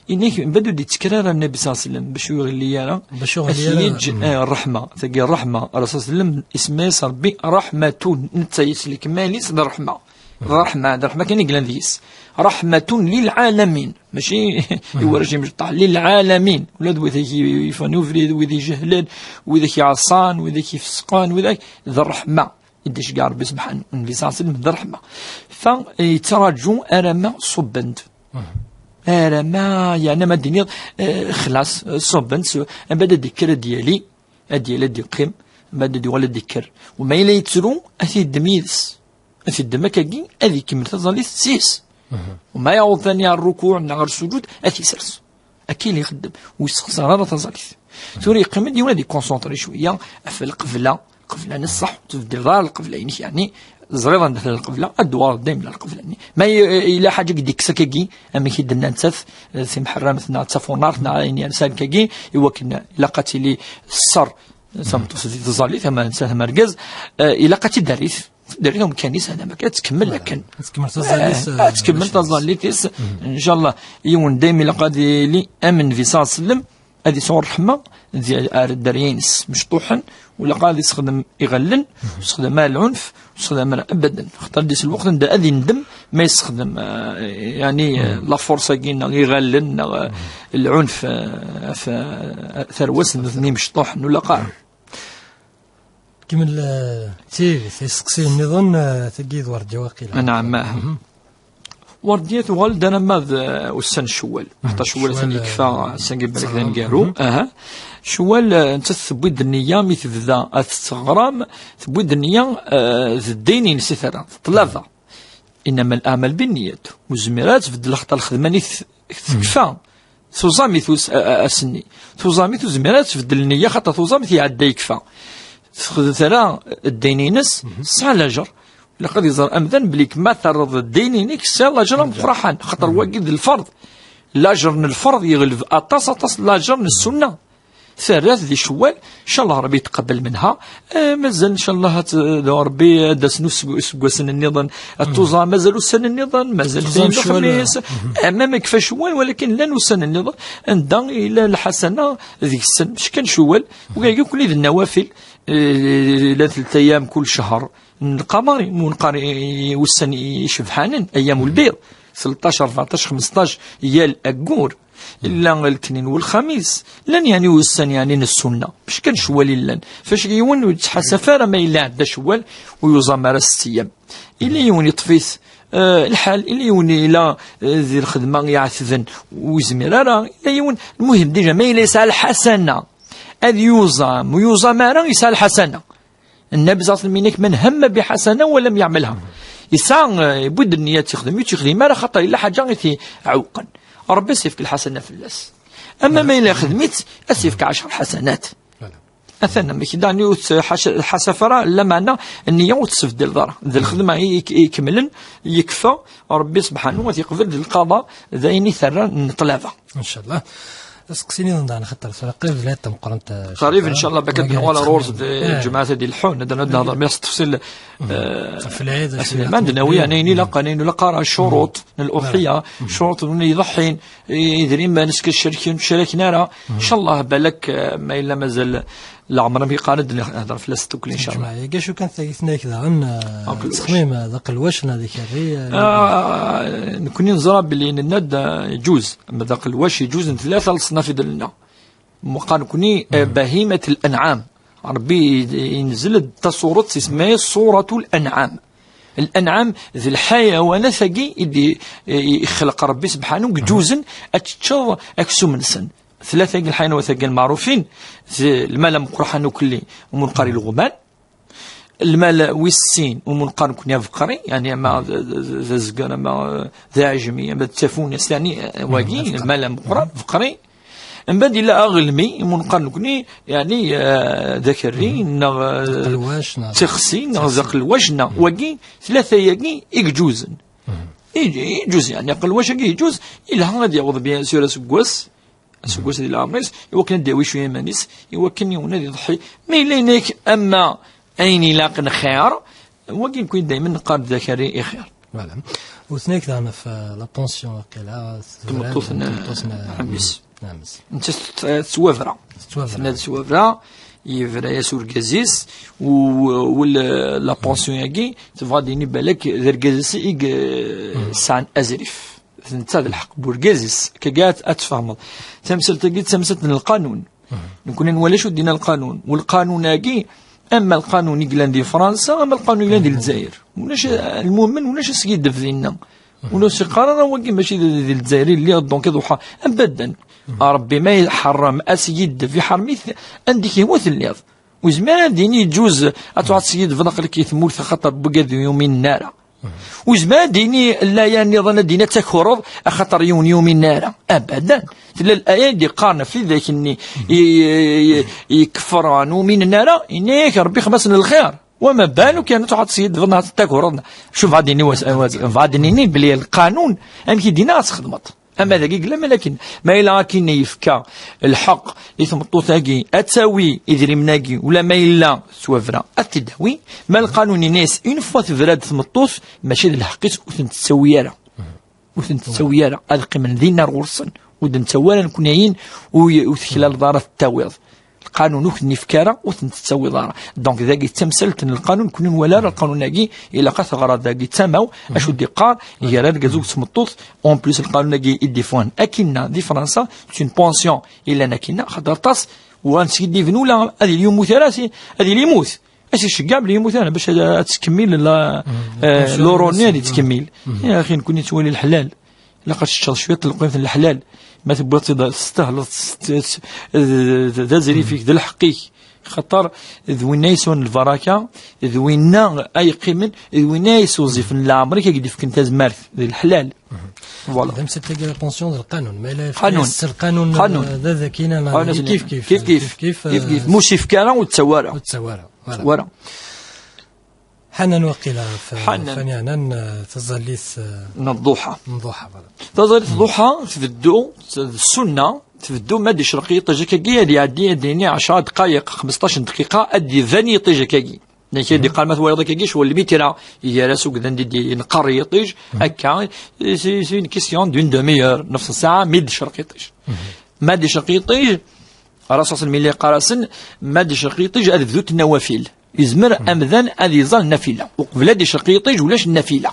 Inek, mbeɛd ur d-yettekker ara Nnbi ṣalla Llahu ɛalayhi wa sallam, bac ur iɣelli ara. Bac ur iɣelli ara. Ad t-yeǧǧ, eh, ṛṛeḥma. Tagi ṛṛeḥma, Ṛṛasul ṣalla Llahu ɛalayhi wa sallam, isemma-yas Ṛebbi ṛaḥmatun, netta s lekmal-is d ṛṛeḥma. D ṛṛeḥma, d ṛṛeḥma kan i yellan deg-s. Ṛaḥmatun lil ɛalamin. Mačči i warrac imecṭaḥ, lil ɛalamin. Ula d widak i-, yeffɣen i ubrid, wid ijehlen, widak iɛeṣṣan, widak ifesqen, widak, d ṛṛeḥma. I d-iceggeɛ Ṛebbi sebḥanu, Nnbi ṣalla Llahu ɛalayhi wa sallam, d ṛṛeḥma. Fa, eh, yettraǧu alamma ṣubben-d. Alamma, yeɛni, ma d-tiniḍ, eh, xlaṣ, eh, ṣubben-d, s-, mbeɛd ad d-yekker ad d-yali, ad d-yali, ad d-yeqqim, mbeɛd ad d-yuɣal ad d-yekker. U ma yella yettru, ad t-yeddem yid-s. Ad t-yeddem akkagi, ad ikemmel taẓallit s-yes. U ma yaweḍ tani ar rrukuɛ neɣ ar sujud, ad t-isers. Akka i ixeddem, ur yessexṣar ara taẓallit. Tura yeqqim-d yiwen ad ikunṣuntri cwiya ɣef lqebla, lqebla n ṣṣeḥ, ur tbeddleḍ ara lqebla-inek, yeɛni teẓriḍ anda tella lqebla, ad d-tuɣaleḍ dayem ar lqebla-nni. Ma y-, yella ḥaǧa i k-d-yekkes akkagi, amek i d-nnan nettat, eh, timḥerramt neɣ d tafunart neɣ ayen yersan akkagi, i wakken ilaq ad tili sser tameṭṭut di tẓallit, ama netta ama argaz, eh, ilaq ad tt-id-terr. Diri umkan-is, hada ma kan, ad tkemmel akken. Ad tkemmel taẓallit-is, eh, ad tkemmel taẓallit-is. Ncallah, yiwen dayem ilaq ad yili am Nnbi ṣalla Llahu ɛalayhi wa sallam, ad yesɛu ṛṛeḥma, d-, ar dderya-ines mecṭuḥen, u ilaq ad yessexdem iɣallen, ur yessexdem ara lɛunf, ur yessexdem ara abadan. Xaṭer ad d-yas lweqt anda ad yendem ma yessexdem, eh, yeɛni, eh, la force-agi, neɣ iɣallen, neɣ, eh, lɛunf, eh, ɣef, eh, tarwa-s n nutni mecṭuḥen, ur ilaq ara. Kemmel, eh, tiririt, isteqsiyen nniḍen, eh, tagi d Werdiya waqila. Anɛam, ah. Werdiya tuɣal-d alamma d, eh, ussan n Cewwal. Ḥetta Cewwal atan yekfa, eh, ass-agi balak d aneggaru. Aha. Cewwal, eh, nettat tewwi-d nniya mi tebda ad tetteɣram, tewwi-d nniya, eh, d ddin-ines i terra, d ṭṭlaba. Innama l-aɛmal binniyat. Ur tezmir ara ad tbeddel axaṭer lxedma-nni t-, tekfa. Tuẓam-it us-, a-, a-, ass-nni. Tuẓam-it ur tezmir ara ad tbeddel nniya, xaṭer tuẓam-it iɛedda yekfa. Tex-, terra ddin-ines, tesɛa lajer. Ilaq ad iẓer amdan belli ma terreḍ ddin-inek, tesɛa lajer ameqqran, xaṭer wagi d lferḍ. Lajer n lferḍ yeɣleb aṭas, aṭas n lajer n ssunna. Terra-t di Cewwal, ncallah Ṛebbi yetqabal menha. Eh, mazal ncallah ad, d Ṛebbi ad d-asen useg-, useggasen nniḍen, ad tuẓa, mazal ussan nniḍen, mazal tayin d uxemmis. Eh, ma, ma yekfa Cewwal, walakin llan ussan nniḍen anda yella lḥasana deg-sen, mačči kan Cewwal, wagi akk d nnawafil, eh, la telt ayyam kul ccher n lqamar, mu nqar i ussan icebḥanen, ayyam ulbid, tleṭṭac, rbeɛṭac, xemseṭṭac, yal aggur. Illa letnin u lxamis, llan yeɛni ussan yeɛni n ssunna. Mačči kan Cewwal i llan. Fac yiwen ur yettḥasaf ara ma yella iɛedda Cewwal u yuẓam ara sett ayyam. Illa yiwen yeṭṭef-it, eh, lḥal, illa yiwen ila, eh, di lxedma iɛetben u yezmir ara, illa yiwen, lmuhim, dija, ma yella yesɛa lḥasana, ad yuẓam u yuẓam ara, yesɛa lḥasana. Nnabi صلى الله عليه وسلم: "من هم بحسنة ولم يعملها". Yesɛa, eh, yewwi-d nniya ad tt-ixdem, ur tt-ixdim ara, xaṭer yella ḥaǧa i t-iɛewqen. Ṛebbi ad s-yefk lḥasana fell-as. Ama ma yella ixdem-itt, ad s-yefk ɛecṛa ḥasanat. Atan, amek daɣen ur tettḥas-, tḥasaf ara, lameɛna nniya ur tt-tesbeddileḍ ara. D lxedma i, i, ikemlen, yekfa, Ṛebbi subḥanu ad t-yeqbel d lqaḍa, d ayen i terra n ṭṭlaba. Ncallah. Aseqsi-nni daɣen, xaṭer tura qrib lɛid tameqqrant, eh, qrib, ncallah, bac ad nuɣal ar ɣur-s d lǧemɛa-t-id ileḥḥun, ad nehḍer mliḥ s ttefṣil, eh, ɣef lɛid, acu ilaq ad d-nawi, yeɛni, ayen ilaqen, ayen ilaq ara, ccuruṭ n l'uḍḥiya, ccuruṭ n win iḍeḥḥin, idrimen, est-ce que cerken, ur cerken ara. Ncallah, balak, eh, ma yella mazal leɛmer, mi qqaren ad nehder fell-as tukli, ncallah. Ǧemɛa-agi, acu kan tagit-nni daɣen, eh, ttexmim, eh, d aqelwac neɣ d akerri, eh, ah, nekkni neẓra belli nenna-d, eh, iǧuz, ma d aqelwac iǧuz n tlata leṣnaf i d-nenna. Meqqar nekkni, eh, bahimat al-an'am. Ṛebbi yenzel-d tasuret, isemma-yas Suratul An'am. Al-an'am d lḥayawanat-agi i d-, i, i ixleq Ṛebbi subḥanu, iǧuzen ad teččeḍ aksum-nsen. Tlata-agi lḥayawanat-agi lmeɛrufin, d lmal ameqqran ukelli, umunqar ileɣman. Lmal wis sin, umunqar nekkni abeqri, yeɛni ama d, d, d, d azger, ama d aɛejmi, ama d tafunast, yeɛni, eh, wagi, lmal ameqqran, beqri. Mbeɛd yella aɣelmi, umunqar nekkni, yeɛni, eh, d akerri, neɣ, eh, d tixsi, neɣ d aqelwac, neɣ wagi, tlata-yagi i iǧuzen. I, iǧuz, yeɛni, aqelwac-agi iǧuz, yelha ad yaweḍ, bien sûr, aseggas, aseggas di leɛmer-is, i wakken ad d-yawi cwiya iman-is, i wakken yiwen ad iḍeḥḥi. Ma yella yenna-yak, ama ayen ilaqen xir, wagi nekkni daymen neqqar-d d akerri i xir. Voilà. U tenna-yak daɣen ɣef, euh, la pension, waqila, tmeṭṭut n, tmeṭṭut n ɛemmi-s. Ɛemmi-s. Nettat tettwabra. Tettwabra. Tenna tettwabra, yebra-yas urgaz-is, u, u l-, la pension-agi, tebɣa ad d-tini balak d argaz-is i yesɛan azrif. D netta d lḥeqq n urgaz-is, akka ad, ad tfehmeḍ. Tamsalt-agi d tamsalt n lqanun. Nekkni nwala acu d-yenna lqanun. U lqanun-agi, ama lqanun i yellan di Fransa, ama lqanun i yellan di Lezzayer. Ulac, lmumen, ulac askiddeb dinna. Ulac iqqar ara wagi mačči di, di Lezzayer i lliɣ, donc iḍuḥa. Abadan. Ṛebbi ma iḥeṛṛem askiddeb, iḥeṛṛem-it anda i k-ihwa telliḍ. Ur yezmir ad d-yini yeǧuz ad tṛuḥeḍ ad teskiddbeḍ aql-ik i tmurt axaṭer wigad ur yuminen ara. Ur yezmir ad d-yini laya nniḍen ad d-yini ad takreḍ axaṭer yiwen ur yumin ara. Abadan. Tella laya i d-iqqaren ɣef widak-nni i, i, i, i ikeffren ur uminen ara, yenna-yak Ṛebbi xdem-asen lxir. Wama balu kan ad tṛuḥeḍ ad teskiddbeḍ neɣ ad takreḍ. Acu bɣa ad d-yini was-, was-, bɣa ad d-nini belli lqanun amek i d-yenna ad txedmeḍ. Ama dagi yella, ma lakin, ma yella akin yefka lḥeqq i tmeṭṭut-agi ad tawi idrimen-agi, ula ma yella tettwabra ad t-id-tawi, ma lqanun yenna-yas une fois tebra-d tmeṭṭut, mačči d lḥeqq-is, ur ten-tettawi ara. Ur ten-tettawi ara. Ad qqimen dinna ar ɣur-sen. Ur d-nettawi ara nekkni ayen ur y-, ur teklaleḍ ara tettawiḍ. Lqanun ur k-ten-yefka ara, ur ten-tettawiḍ ara. Donc, dagi d tamsalt n lqanun, nekkni nwala ara lqanun-agi, ilaq ad t-ɣreḍ dagi d tamaw, acu d-iqqar, gar argaz u tmeṭṭut, en plus lqanun-agi i d-iffɣen akinna di Fransa, c'est une pension, yellan akinna, xaṭer aṭas, ur nskiddiben ula, ad yili yemmut ara, si, ad yili yemmut. Ad s-iceggeɛ belli yemmut ara, bac ad, ad tettkemmil la, eh, l'euro-nni ad yettkemmil. Ya axi, nekkni nettwali leḥlal. Ilaq ad teččeḍ cwiṭ n lqima n leḥlal. Ma tewwiḍ-tt-id, testahleḍ, s-, s-, d, d azrif-ik, d lḥeqq-ik. Xaṭer d winna yesɛun lbaraka, d winna ay yeqqimen, d winna yessuẓifen leɛmer-ik, ad k-d-ifken tazmert, d leḥlal. Voilà. D amsalt-agi la pension d lqanun. Ma yella qanun. Yefka-yas lqanun, qanun. Eh, d adaki neɣ d kif kif. Kif kif. Kif kif. Eh, mu s-yefka ara ur d-ttawi ara. Ur d-ttawi ara. Voilà. Voilà. Ḥanan waqila f-, ḥanan. Fani ɛnan, eh, taẓallit, eh, n ḍuḥa. N ḍuḥa, voilà. Taẓallit n ḍuḥa tbeddu d ssunna, Tbeddu ma d-icreq yiṭij akkagi, ad iɛeddi, ad d-yini ɛecra dqayeq, xmesṭac n dqiqa, ad d-iban yiṭij akkagi. Nek ad iqqar ma twalaḍ akkagi, ccɣel lmitira, gar-as ugdan di d-inqer yiṭij, akka, c'est c'est une question d'une demi-heure, nefs ssaɛa, mi d-icreq yiṭij. Ma d-icreq yiṭij, Rasul sallam yella yeqqar-asen, ma d-icreq yiṭij, ad bdut nnawafil. Yezmer amdan ad iẓal nnafila. Uqbel ad d-icreq yiṭij, ulac nnafila.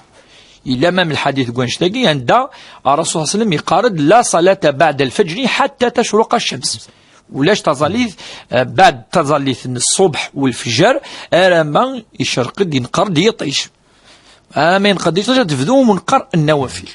Yella ma lḥadit deg wanect-agi, anda Rasul sallam yeqqar-d, la salata ba'da al-fajri hatta tacruqa ac-cams. Ulac taẓallit, eh, baɛd taẓallit n ṣṣubḥ u lfejr, arama icreq-d, inqer-d yiṭij. Arama inqer-d yiṭij, ad tebdu umenqer n nnawafil.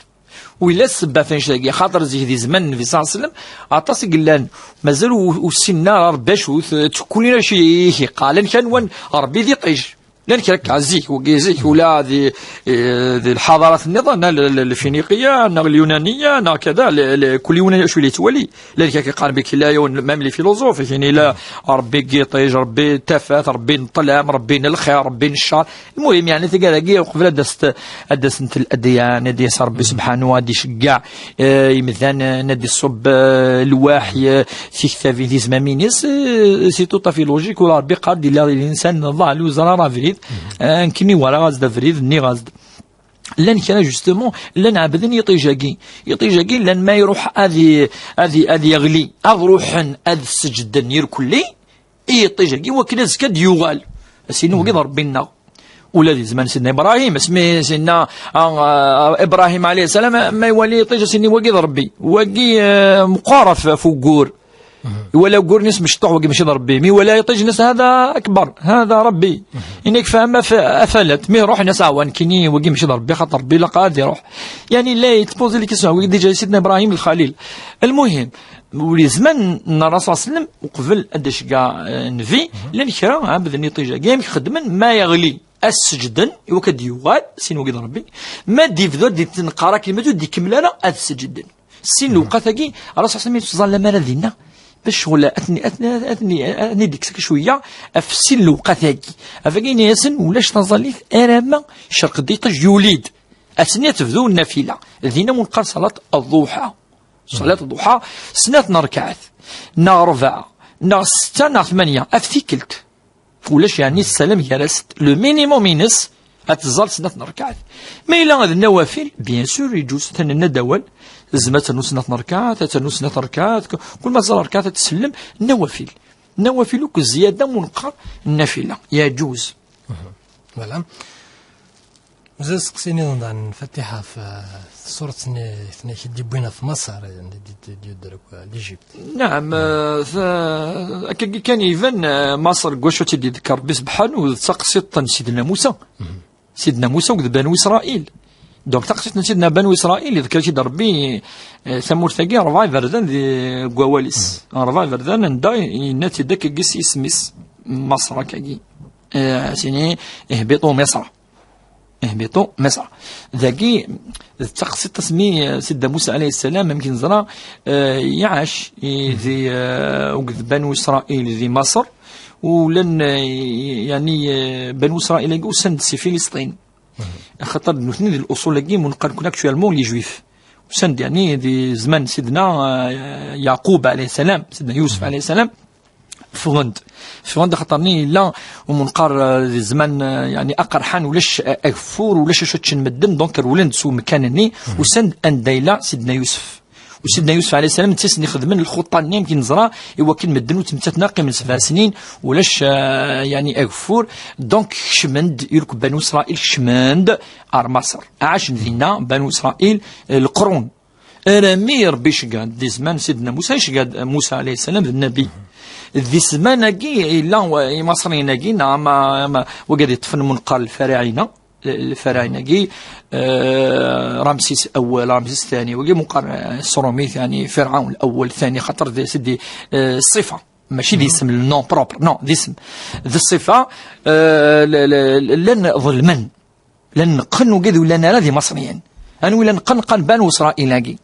U yella ssebba f annect-agi, axaṭer zik di zman n Nnbi ṣalla Llahu ɛalayhi wa sallam, aṭas i yellan, mazal ur, ur ssinen ara Rebbi acu-t, ttekkulin acu i k-iqqar, llan kra nwan Rebbi d iṭij. Llan kra akka zik, wagi zik, ula di, eh, di lḥadarat nniḍen, neɣ l-, l-, lfiniqiya, neɣ lyunaniya, neɣ kada, l-, l-, kul yiwen acu i la yettwali. Llan kra akka yeqqaren biki la yiwen, même les philosophes, kini la Rebbi n yiṭij, Rebbi n tafat, Rebbi n ṭṭlam, Rebbi n lxir, Rebbi n ccer. Lmuhim, yeɛni, taggara-agi, uqbel ad d-asent, ad d-asent ladyan, ad d-yas Rebbi subḥanu, ad d-iceggeɛ, eh, imdanen, ad d-iṣubb, eh, lwaḥy, eh, tiktabin, tizmamin-is, eh, c'est tout à fait logique, ula Rebbi qal-d, illa linsan ḍal ur yeẓri ara abrid, eh, nekkini walaɣ-as-d abrid, nniɣ-as-d. Llan kra, justement, llan ɛebden yiṭij-agi. Yiṭij-agi, llan ma iruḥ ad i-, ad i-, ad yeɣli, ad ruḥen ad seǧden irkelli, i yiṭij-agi, wakken azekka ad d-yuɣal. As-inin wagi d Rebbi-nneɣ. Ula di zman Sidna Ibrahim, asmi Sidna, ah, ah, Ibrahim alayhi salam, ma iwali yiṭij, as-inin wagi d Rebbi. Wagi, eh, meqqar ɣef, ɣef uggur. Iwala uggur-nni-s mecṭuḥ, wagi mačči d Rebbi. Mi iwala yiṭij-nni-s, hada akbar, hada Rebbi. Inek faham af-, afalat. Mi iruḥ, ines awan, kini, wagi mačči d Rebbi, xaṭer Rebbi ilaq ad iruḥ. Yani, la yettpozi les questions, wagi déjà Sidna Ibrahim Lxalil. Lmuhim, ur yezman n Rasul sallam, uqbel ad d-iceggeɛ, eh, Nnbi, llan kra, ɛebden yiṭij-agi, amek xedmen, ma yeɣli, ad seǧden, i wakken ad d-yuɣal, sin wagi d Rebbi, ma d-yebdu ad d-yettenqar akken, ma d-ur d-ikemmel ara, ad seǧden. Sin lewqat-agi, Rasul sallam ur yettẓallam ara dinna, bac ccɣel ad ten-, ad ten-, ad ten-, ad ten-id-ikkes akka cwiya, ɣef sin lewqat-agi. Ɣef wagi ini-asen, ulac taẓallit, arama icreq-d yiṭij yuli-d. Ass-nni ad tebdu nnafila. Dinna ur neqqar ṣalat ḍḍuḥa. Ṣalat ḍḍuḥa, snat n rrkaɛt, neɣ rebɛa, neɣ setta, neɣ tmanya, ɣef tikkelt. Ulac, yeɛni, ssalam gar-asent. Le minimum-ines, ad teẓẓal snat n rrkaɛt. Ma yella d nnawafil, bien sûr, yeǧǧuz, atan nenna-d awal, tezmer ad ternu snat n rrkaɛt, ad ternu snat n rrkaɛt, kul ma teẓra rrkaɛt ad tsellem, nnawafil. Nnawafil akk zzyada ur neqqar nnafila, yeɛǧuz. Voilà. Mazal seqsi nniḍen daɣen, Fatiḥa, ɣef, eh, ṣṣurat-nni i d-yewwin ɣef Maṣer, eh, d-, d-, d-, d-, l'Égypte. Naɛam, eh, ta-, akkagi kan iban, eh, Maṣer deg wacu tt-id-iḍekkeṛ Rebbi sebḥanu, d taqsiṭ n Sidna Musa. Sidna Musa akked Banu Isṛayil. Donc, taqsiṭ n Sidna Banu Isṛayil, iḍekkeṛ-itt-id Rebbi, eh, tamurt-agi, rebɛa iberdan di, deg wawal-is. Rebɛa iberdan anda yenna-tt-id akkagi s yisem-is, Maṣer akkagi. Eh, sini, ihbiṭu Miṣra. Ihbiṭu Miṣra. Dagi, d taqsiṭ asmi, eh, Sidna Musa alayhi ssalam, amek neẓra, eh, iɛac i di, eh, akked Banu Isṛayil di Maṣer, u llan, eh, yani, eh, Banu Isṛayil-agi usan-d si Filisṭin. Axaṭer d nutni di l'uṣul-agi, mu neqqar-ken actuellement les Juifs. Usan-d, yani, di zman Sidna, eh, Yaqub alayhi ssalam, Sidna Yusef alayhi ssalam, ffɣen-d. Ffɣen-d axaṭer-nni yella umenqar, eh, di zzman, eh, yani, aqerḥan, ulac, eh, ageffur, ulac acu ččen medden, donc rewlen-d s umkan-nni, usan-d anda yella Sidna Yusef. U Sidna Yusef alayhi ssalam, d tin i ixedmen lxuṭṭa-nni, amek i neẓra, i wakken medden ur ttmettaten ara, qqimen sebɛa snin, ulac, eh, yani, ageffur, donc kecmen-d, irk Banu Isṛayil kecmen-d ar Maṣer. Ɛacen dinna Banu Isṛayil, eh, leqrun. Armi Rebbi iceggeɛ-d di zzman Sidna Musa, iceggeɛ-d Musa alayhi ssalam d nnabi. Di zzman-agi, yella wa-, Imaṣriyen-agi, neɣ ama, ama wigad yeṭṭfen mu neqqar lfaraɛina, l-, lfaraɛina-agi, eh, Ramsis awal, Ramsis ثاني, wagi mu neqqar, eh, s trumit, yani, Firɛawn awal, ثاني, xaṭer d, c'est des, eh, ṣṣifa. Mačči d isem, le nom propre, non, d isem. D ṣṣifa, eh, l-, l-, l-, llan ḍelmen. Llan neqqen ugad ur llan ara d Imaṣriyen. Anwi llan neqqen, neqqen Banu Isṛayil-agi.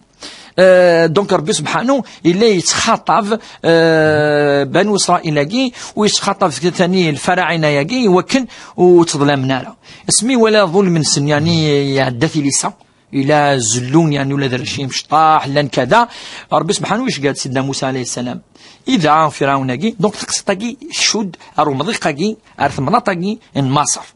Eh, donc, Rebbi subḥanu, yella yettxaṭab, eh, Banu Isṛayil-agi, u yettxaṭab tani lfaraɛina-agi, i wakken ur ttḍlamen ara. Asmi wala ḍulm-nsen, yani, iɛedda tilisa, ila zellun, yani, ula d rracim cṭaḥ, llan kada. Rebbi subḥanahu iceggeɛ-d Sidna Musa alayhi ssalam. Idɛa Firɛawn-agi, donc taqsiṭ-agi tcudd ar umḍiq-agi, ar temnaḍt-agi n Maṣer.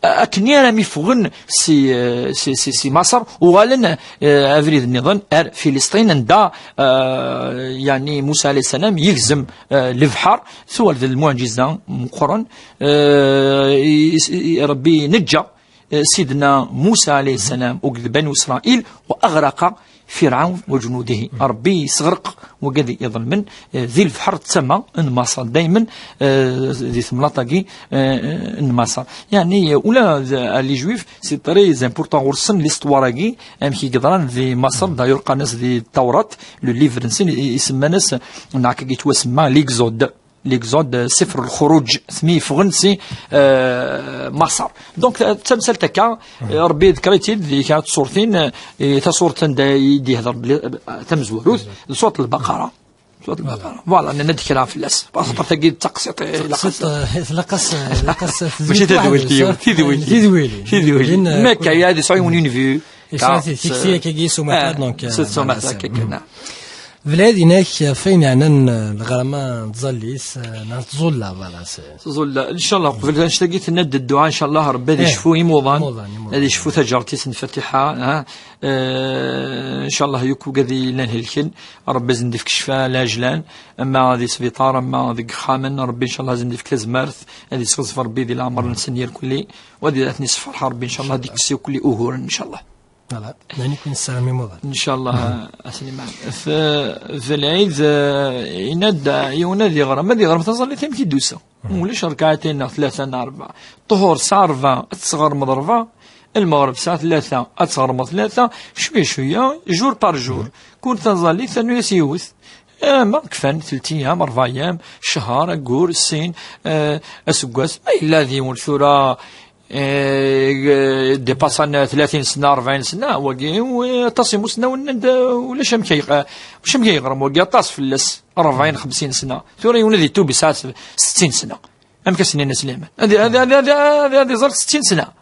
Akken ara mi ffɣen si, si, si, si Maṣer, uɣalen, eh, abrid nniḍen ar Filisṭin, anda, eh, yani Musa alayhi ssalam yegzem, eh, lebḥer, tuɣal d lmuɛǧiza meqqren, eh, i, i, i, Rebbi neǧǧa, eh, Sidna Musa alayhi ssalam akked Banu Isṛayil, wa aɣraqa Firɛawn wa ǧunudihi. Rebbi yesɣerq wigad i iḍelmen, eh, di lebḥer d tama n Maṣer, daymen, eh, di temnaḍt-agi, eh, n Maṣer. Yani, eh, ula d, eh, les Juifs, c'est très important ɣur-sen l'histoire-agi, amek i yeḍran di Maṣer, d'ailleurs qqaren-as di Tawrat, le livre-nsen, i, i semman-as, neɣ akka i yettwasemma l'Exode. L'Exode, eh, Sifr Lxuruǧ, asmi ffɣen si, eh, Maṣer. Donc, eh, d tamsalt akka, eh, Rebbi yedker-itt-id di kra n tsurtin, eh, tasurt anda i d-yehder, eh, tamezwarut, d surat Lbaqara. Surat Lbaqara. Voilà, nenna-d kra fell-as. Axaṭer tagi d taqsiṭ, eh, ilaq ad Taqsiṭ, eh, tlaq-as, eh, ilaq-as tedwilt Mačči tadwilt waḥed, yiwet, tidwilin. Tidwilin. Tidwilin. Tin, eh, Mekka, kul- ya, di sɛi win unvu. Yesɛa ti-, tikti akkagi s umata, eh, donc, eh, s umata voilà, akkagi, c'est naam. Belɛid, inak, ɣef wayen yeɛnan, eh, leɣrama n tẓallit, eh, neɣ tẓulla, voilà, c'est Tẓulla, ncallah, qbel annect-agi tenna-d dduɛa, ncallah, Rebbi ad Eh, icfu imuḍan, imuḍan, imuḍan. Ad icfu taǧart-is n Fatiḥa, ha? Eh, ncallah, yakk wigad i llan helken, Rebbi ad sen-d-ifk ccfa lɛejlan, ama di sbiṭar, ama deg ixxamen, Rebbi, ncallah, ad sen-d-ifk tazmert, ad isɣezf Rebbi di leɛmer-nsen irkelli, u ad ten-isferḥ Rebbi, ncallah, ad ikkes irkelli uguren, ncallah. Voilà. Nani kun sami muḍan. Ncallah, a Sliman. F-, f lɛid, eh, yenna-d, eh, yiwen ad iɣrem, ad iɣrem taẓallit amek i d-tusa. Ulac rkaɛatin neɣ tlata neɣ rebɛa. Ṭuhur tesɛa rebɛa, ad tesɣermeḍ rebɛa. Lmeɣreb tesɛa tlata, ad tesɣermeḍ tlata. Cwi cwiya, jour par jour. Kul taẓallit, ternu-yas yiwet. Eh, ma kfan, telt ayyam, rebɛa ayyam, ccher, aggur, sin, eh, aseggas. Ma yella d yiwen tura, eh, dépassan tlatin sna, rebɛin sna, wagi, eh, aṭas imusnawen, anda ulac amek ay, eh, ulac amek ay yeɣrem wagi, aṭas fell-as, rebɛin, xemsin sna. Tura yiwen ad itub yesɛa settin sna. Amek as-nnan a Sliman? Ad, ad, ad iẓer settin sna.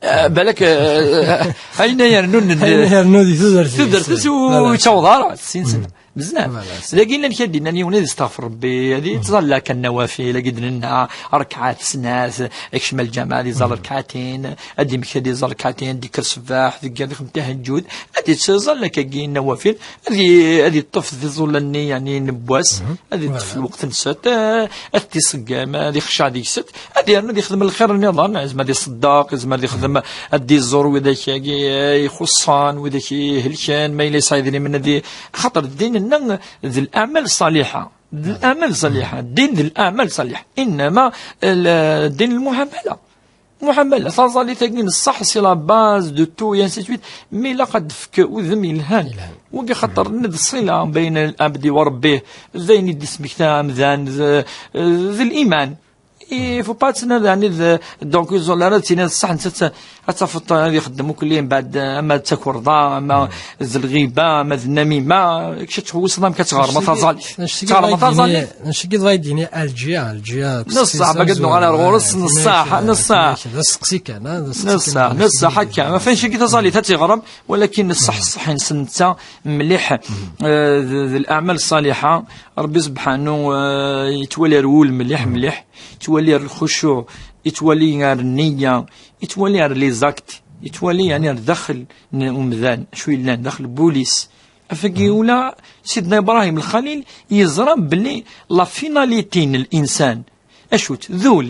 Eh, balak, eh, ayen ay yernun n-, Ayen ay yernun di tudert-is. Tudert-is u Voilà. Yettaweḍ ara, settin sna. Bezzaf. Voilà. Dagi llan kra d-yennan yiwen ad isteɣfer Rebbi, ad yettẓalla kan nawafil, agi d-nenna, rrekɛat snat, ikcem lǧameɛ ad iẓẓal rrekɛatin, ad d-imekti ad iẓẓal rrekɛatin, ad d-ikker ṣṣbeḥ, deg ad ixdem tahajjud, ad yettẓalla kagi nawafil, ad i-, ad yeṭṭef di tẓulla-nni, yani, n wass, ad yeṭṭef Voilà. Lweqt-nset, eh, ad t-iṣeggem, ad ixceɛ deg-sent, ad yernu ad yexdem lxir nniḍen, yezmer ad iṣeddeq, yezmer ad yexdem, ad d-iẓur widak-agi, eh, ixuṣṣan, widak ihelken, ma yella yesɛa idrimen ad i-, xaṭer ddin-nneɣ d leɛmal ṣaliḥa. D leɛmal ṣaliḥa. Ddin d leɛmal ṣaliḥa. Innama l-, ddin lmuḥamala. Muḥamala, taẓallit-agi n ṣṣeḥ, c'est la base de tout, et ainsi de suite. Mi ilaq ad d-tefk udem yelhan. Yelhan. Wagi xaṭer n-, d ṣṣila bayna lɛebd wa Rebbi, d ayen i d-ismekta amdan, d, d liman. Il faut pas ad tiniḍ, yani, d, donc, ur ẓur ara ad tiniḍ ṣṣeḥ, nettat ad tafeḍ ad ixeddem ukli, mbeɛd, ama d takerḍa, ama d lɣiba, ama d nnamima, kečč ad tḥewwseḍ amek ad tɣermeḍ taẓallit. Tɣermeḍ taẓallit. Necceg i d-ɣay d-yini Alǧiya, Alǧiya. Neṣṣaḥ, bagad nuɣal ar ɣur-s, neṣṣaḥ, neṣṣaḥ. D aseqsi kan, ha, d aseqsi kan. Neṣṣaḥ, neṣṣaḥ akka. Ma fin cagi taẓallit ad tiɣrem, walakin neṣṣaḥ, ṣṣeḥ-nsen netta mliḥ, eh, d, d leɛmal ṣṣaliḥa. Rebbi subḥanu, eh, yettwali ar wul mliḥ, mliḥ. Yettwali ar lxucuɛ, yettwali ar nniya, yettwali ar les actes, yettwali, yani, ar daxel n umdan, acu yellan daxel n wul-is. Afagi ula Sidna Ibrahim Lxalil yeẓra belli la finalité n linsan, acu-tt? D ul.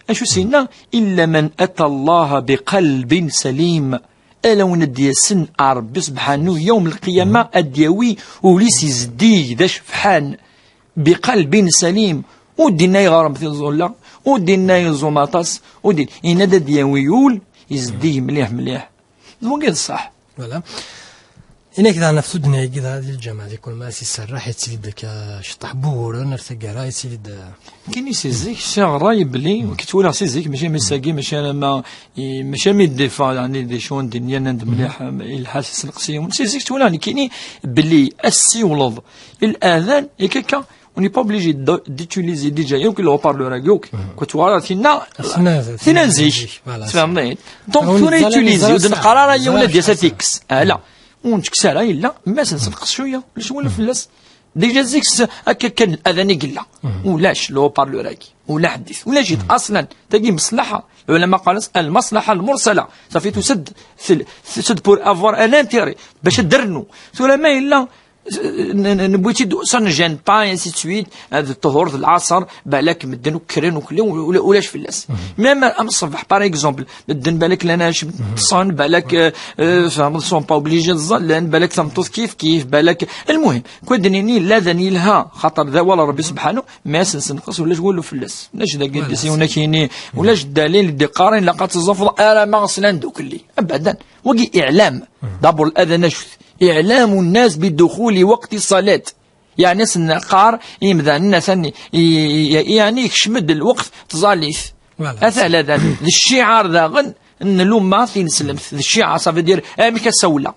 Acu s-yenna? Illa man ata Allaha biqalbin salim. Ala win ad d-yasen ar Rebbi subḥanu yawm lqiyama, ad d-yawi ul-is izeddig d acebḥan. Biqalbin salim. Ur d-inna iɣrem tiẓulla, ur d-inna iẓum aṭas, ur d-, yenna-d ad d-yawi ul izeddig mliḥ mliḥ. D wagi d ṣṣeḥ. Voilà. Inak daɣen ɣef tuddna-agi dɣa di lǧameɛ di Kulma, as iserreḥ, yettili-d akka ceṭṭaḥ n wuguren ar taggara, yettili-d, eh, Kini si zik, si ṛṛay belli, ur k-ttwaliɣ si zik, mačči am ass-agi, mačči alamma, i, mačči am i d-ifa, yani, d acu n dinyan, anda mliḥ, am, ilha s iselqes yiwen. Si zik ttwaliɣ nekkini belli ad tessiwleḍ i ladan, yak akka, On n'est pas obligé de- d'utiliser déjà yakk le haut-parleur-agi yakk. Kut wara tinna, tinna n zik. Tfehmeḍ? Donc tura utiliser, ur d-neqqar ara yiwen ad d-yas ad t-ikkes. Ala. Ur nettekkes ara, yella, mais ad nsenqes cwiya, ulac walu fell-as. Déjà zik s-, akka kan adan i yella. Ulac le haut-parleur-agi. Ula ḥedd. Ulac-it aslan. Tagi meslaḥa. Lɛulama qqaren-as المصلحة المرسلة. Safi tusa-d, tusa-d pour avoir un intérêt. Bac ad d-ternu. Tura ma yella, n-, n-, newwi-tt-id, ça ne gêne pas, ainsi de suite, ad ṭhur d lɛaṣer, balak medden ur kkren ur kli, ula-, ulac fell-as. Même am ṣṣbeḥ, par exemple, medden balak llan ṭṭsen, balak, euh, euh, tfehmeḍ, sont pas obligés ad ẓallen, balak tameṭṭut kif kif, balak, المهم, kwi d-nini, ladan yelha, xaṭer d awal Rebbi subḥanu, mais ad nsenqes ulac walu fell-as. Ulac dagi d-, yiwen ad k-yini, ulac dalil d-iqqaren ilaq ad teẓẓafeḍ arama slan dukli. Abadan. Wagi iɛlam. D'abord, adan acu-t? إعلام الناس بدخول وقت الصلاة. Yeɛni ad sen-neqqar i yimdanen, atan i, i, i, yeɛni yekcem-d lweqt tẓallit. Ata ala d, d cciɛar daɣen n lumma tineslemt. D cciɛar, ça veut dire, amek ad sawleɣ?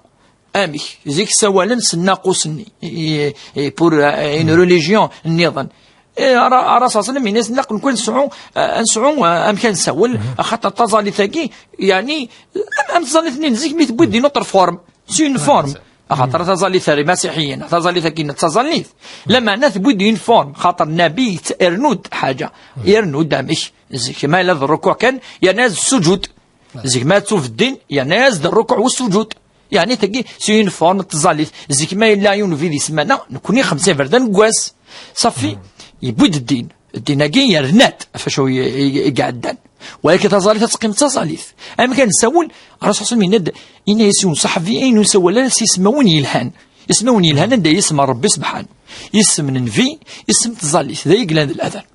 Amek? Zik ssawalen s nnaqus-nni. I, i, pour, euh, une religion nniḍen. Eh, ara, ara ṣaṣlem, ini-as, nlaq nekk ad nesɛu, eh, ad nesɛu, eh, amek ad nsawel, axaṭer taẓallit-agi, yeɛni, am, am tẓallit-nni n zik mi tewwi-d une autre forme. C'est une forme. Axaṭer taẓallit ar imasiḥiyen, taẓallit-agi d taẓallit. Lameɛna tewwi-d une forme, xaṭer Nnabi yett-, irennu-d ḥaǧa. Irennu-d amek? Zik ma yella d rrukuɛ kan, yerna-yas-d sujud. Zik ma d tubeddin, yerna-yas-d rrukuɛ u sujud. Yeɛni tagi, c'est une forme n tẓallit. Zik ma yella yiwen ubrid isemma-na, nekkni xemsa iberdan deg wass. Safi, yewwi-d ddin. Ddin-agi yerna-d ɣef wacu i, i, i iɛeddan. Walakin taẓallit ad teqqim d taẓallit. Amek ad nsawel? Rasul sallam yenna-d, yenna-yas yiwen ṣaḥbi, ayen ur nsawal ara s yismawen yelhan. Ismawen yelhan anda yisem n Rebbi subḥanu. Isem n Nnbi, isem n tẓallit. D ay yellan d ladan.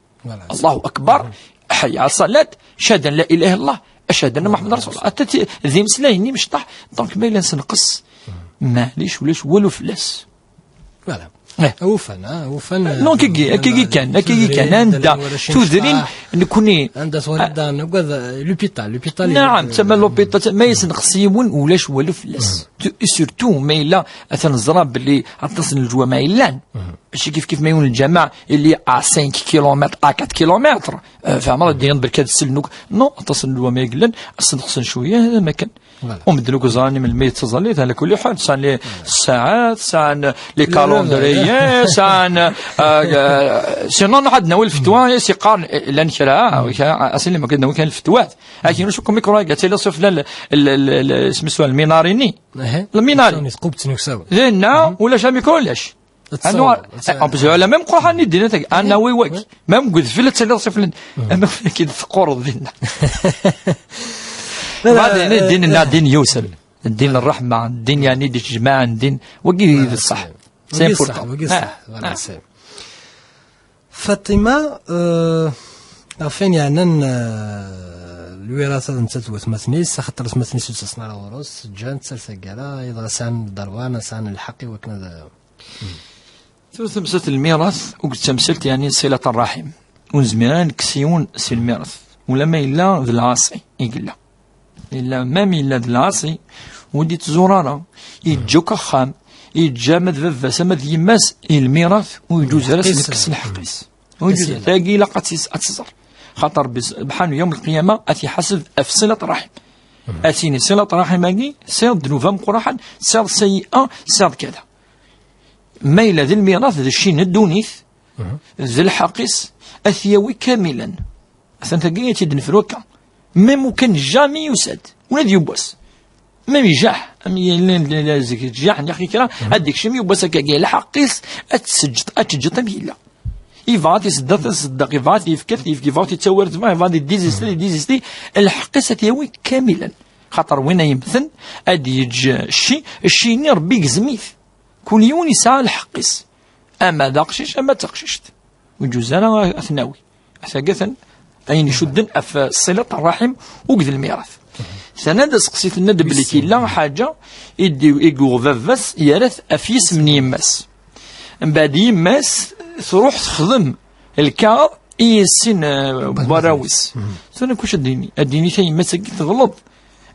Allahu akbar, ḥayya ɛla ṣṣalat, cahada la ilaha illallah, cahada anna Muḥemmed rasul. Ata ti-, d imeslayen-nni mecṭaḥ, donc ma yella nsenqes, maɛlic ulac walu fell-as. Voilà. Eh. Awufan, ah, awufan, donc, eh, akka, akka kan, akka kan, anda tudrin, nekkni, anda twalda, nagad, eh, l'hôpital, l'hôpital, naɛam, eh, tama l'hôpital, ma yessenqes yiwen, ulac walu fell-as. Tu-, surtout, ma yella, atan neẓra belli aṭas n leǧwameɛ yellan. Mačči kif kif ma yiwen lǧameɛ, il est à cinq kilomètres, à quatre kilomètres. Eh, fehmeḍ, ad d-yiniḍ belli ad sellen akk. Non, aṭas n leǧwameɛ yellan, ad senqsen cwiya, hada ma kan. Voilà. U medden akk ẓran melmi yettaẓallit, ɛla kulli ḥal, sɛan les ssaɛat, sɛan les calendriers, sɛan, euh, euh, sinon, ad nawi lfetwa, i s-yeqqaren, eh, llan kra, asin lima kan nawi kan lfetwat. Akin, ur cukkeɣ mikro, ad tiliḍ sufella l-, l-, l-, l-, isem-is lminari-nni. Lminari. Dinna, ulac amikro, ulac. Anu, en plus, la même Qur'an i d-yenna tagi. Anawi wagi. Même deg udfel ad tiliḍ sufella. Ama wagi d-teqqureḍ dinna. Ddin-nneɣ, ddin yusel. Ddin ṛṛeḥma, ddin yeɛni d-ittejmaɛen, ddin. Wagi d ṣṣeḥ. C'est important. Wagi d ṣṣeḥ. Faṭima, eh, ɣef wayen yeɛnan, eh, lwirasa d nettat d watmaten-is, axaṭer atmaten-is ur d-ttasen ara ɣur-s, ǧǧan-tt ar taggara, iḍ sɛan dderwan, sɛan lḥeqq i wakken ad... Tura tamsalt n lmirat, ur d tamsalt yeɛni n ṣilat ṛṛaḥim. Ur nezmir ara ad nekkes yiwen si lmirat. Ulamma yella d lɛaṣi i yella. Yella, même yella d lɛaṣi, ur d-ittẓur ara. Yeǧǧa akk axxam, yeǧǧa ama d baba-s, ama d yemma-s, i lmirat, ur yeǧuz ara ad s-nekkes lḥeqq-is. Ur yeǧuz. Tagi ilaq ad tt-, ad tt-tẓer. Xaṭer Rebbi subḥanu yawm lqiyama ad t-iḥaseb ɣef ṣilat ṛṛaḥim. Ad t-yini ṣilat ṛṛaḥim-agi, tesɛiḍ ddnub ameqqran, tesɛiḍ sayyi'a, tesɛiḍ kada. Ma yella d lmirat, d cci n ddunit, d lḥeqq-is, ad t-yawi kamilan. Atan tagi ad tt-id-nefru akka. Même ukan jamais yusa-d. Ula d yiwwas. Même ijaḥ. Am yellan la, la, zik ijaḥ, neɣ kra, ad d-ikcem yiwwas akka, lḥeqq-is, ad t-teǧǧeḍ, ad t-teǧǧeḍ am yella. Yebɣa ad t-iseddeq, ad t-iseddeq, yebɣa ad t-yefk, ad t-yefk, yebɣa ad t-yettu ar tma, yebɣa ad t-yeddizisti, ad t-yeddizisti. Lḥeqq-is ad t-yawi kamilan. Xaṭer win ay yemmten, ad d-yeǧǧ cci, cci-nni Rebbi igzem-it. Kul yiwen yesɛa lḥeqq-is. Ama d aqcic, ama d taqcict. Ur yeǧuz ara ad t-nawi. Ata atan ayen icudden ɣef ṣilat ṛṛaḥim akked lmirat. Tenna-d aseqsi, tenna-d belli yella ḥaǧa i d-, i yuɣ baba-s, yerra-t ɣef yisem n yemma-s. Mbeɛd yemma-s truḥ texdem lkaɣeḍ i sin, eh, warraw-is. Tura kuc ad d-yini, ad d-yini tayemmat-agi teɣleḍ.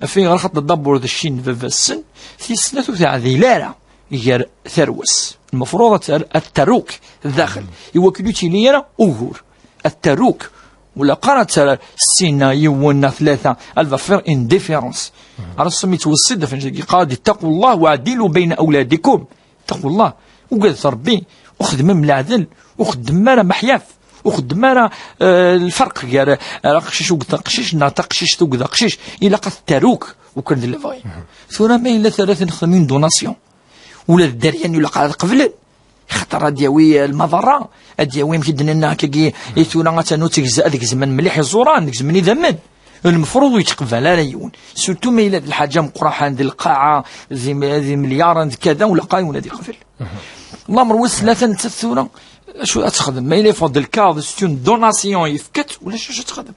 Ɣef ayɣer? Xaṭer dabur d cci n baba-s-sen, tis snat ur teɛdil ara. gar tarwa-s. Lmefruḍ ad ter-, ad terruk daxel. Iwakken ur ttili ara ugur. Ad terruk. Ula qqar ad terr ssin, yiwen neɣ tlata. Elle va faire une différence. Ar ass-a mi yettweṣṣi-d, ɣef yeqqar-d: "Ittaqu Allah wa ɛdilu bayna awladikum." Ittaqu Allah. Ugadet Rebbi. Uxedmem leɛdel. Uxeddmem ara meḥyaf. Uxeddmem ara, eh, lferq gar, eh, aqcic uget aqcic neɣ taqcict uget aqcic. Ilaq ad terruk. Ukan d lebɣi. Tura ma yella terra-ten xedmen une donation. Ula d dderya-nni ur ilaq ad qeblen. Xaṭer ad yawi, eh, lmaḍerra, ad yawi, amek i d-nenna akkagi, i tura atan ur tgez-, ad gezmen mliḥ iẓuran, gezmen idammen. Lmefruḍ ur yettqebbal ara yiwen. Surtout ma yella d lḥaǧa meqqraḥen, d lqaɛa, d im-, d imelyaṛen, d kada, ur ilaq ara yiwen ad iqbel. Lamer wis tlata nettat tura, acu ad texdem? Ma yella yeffeɣ-d lkaɣeḍ, c'est une donation, yefka-tt, ulac acu ad texdem.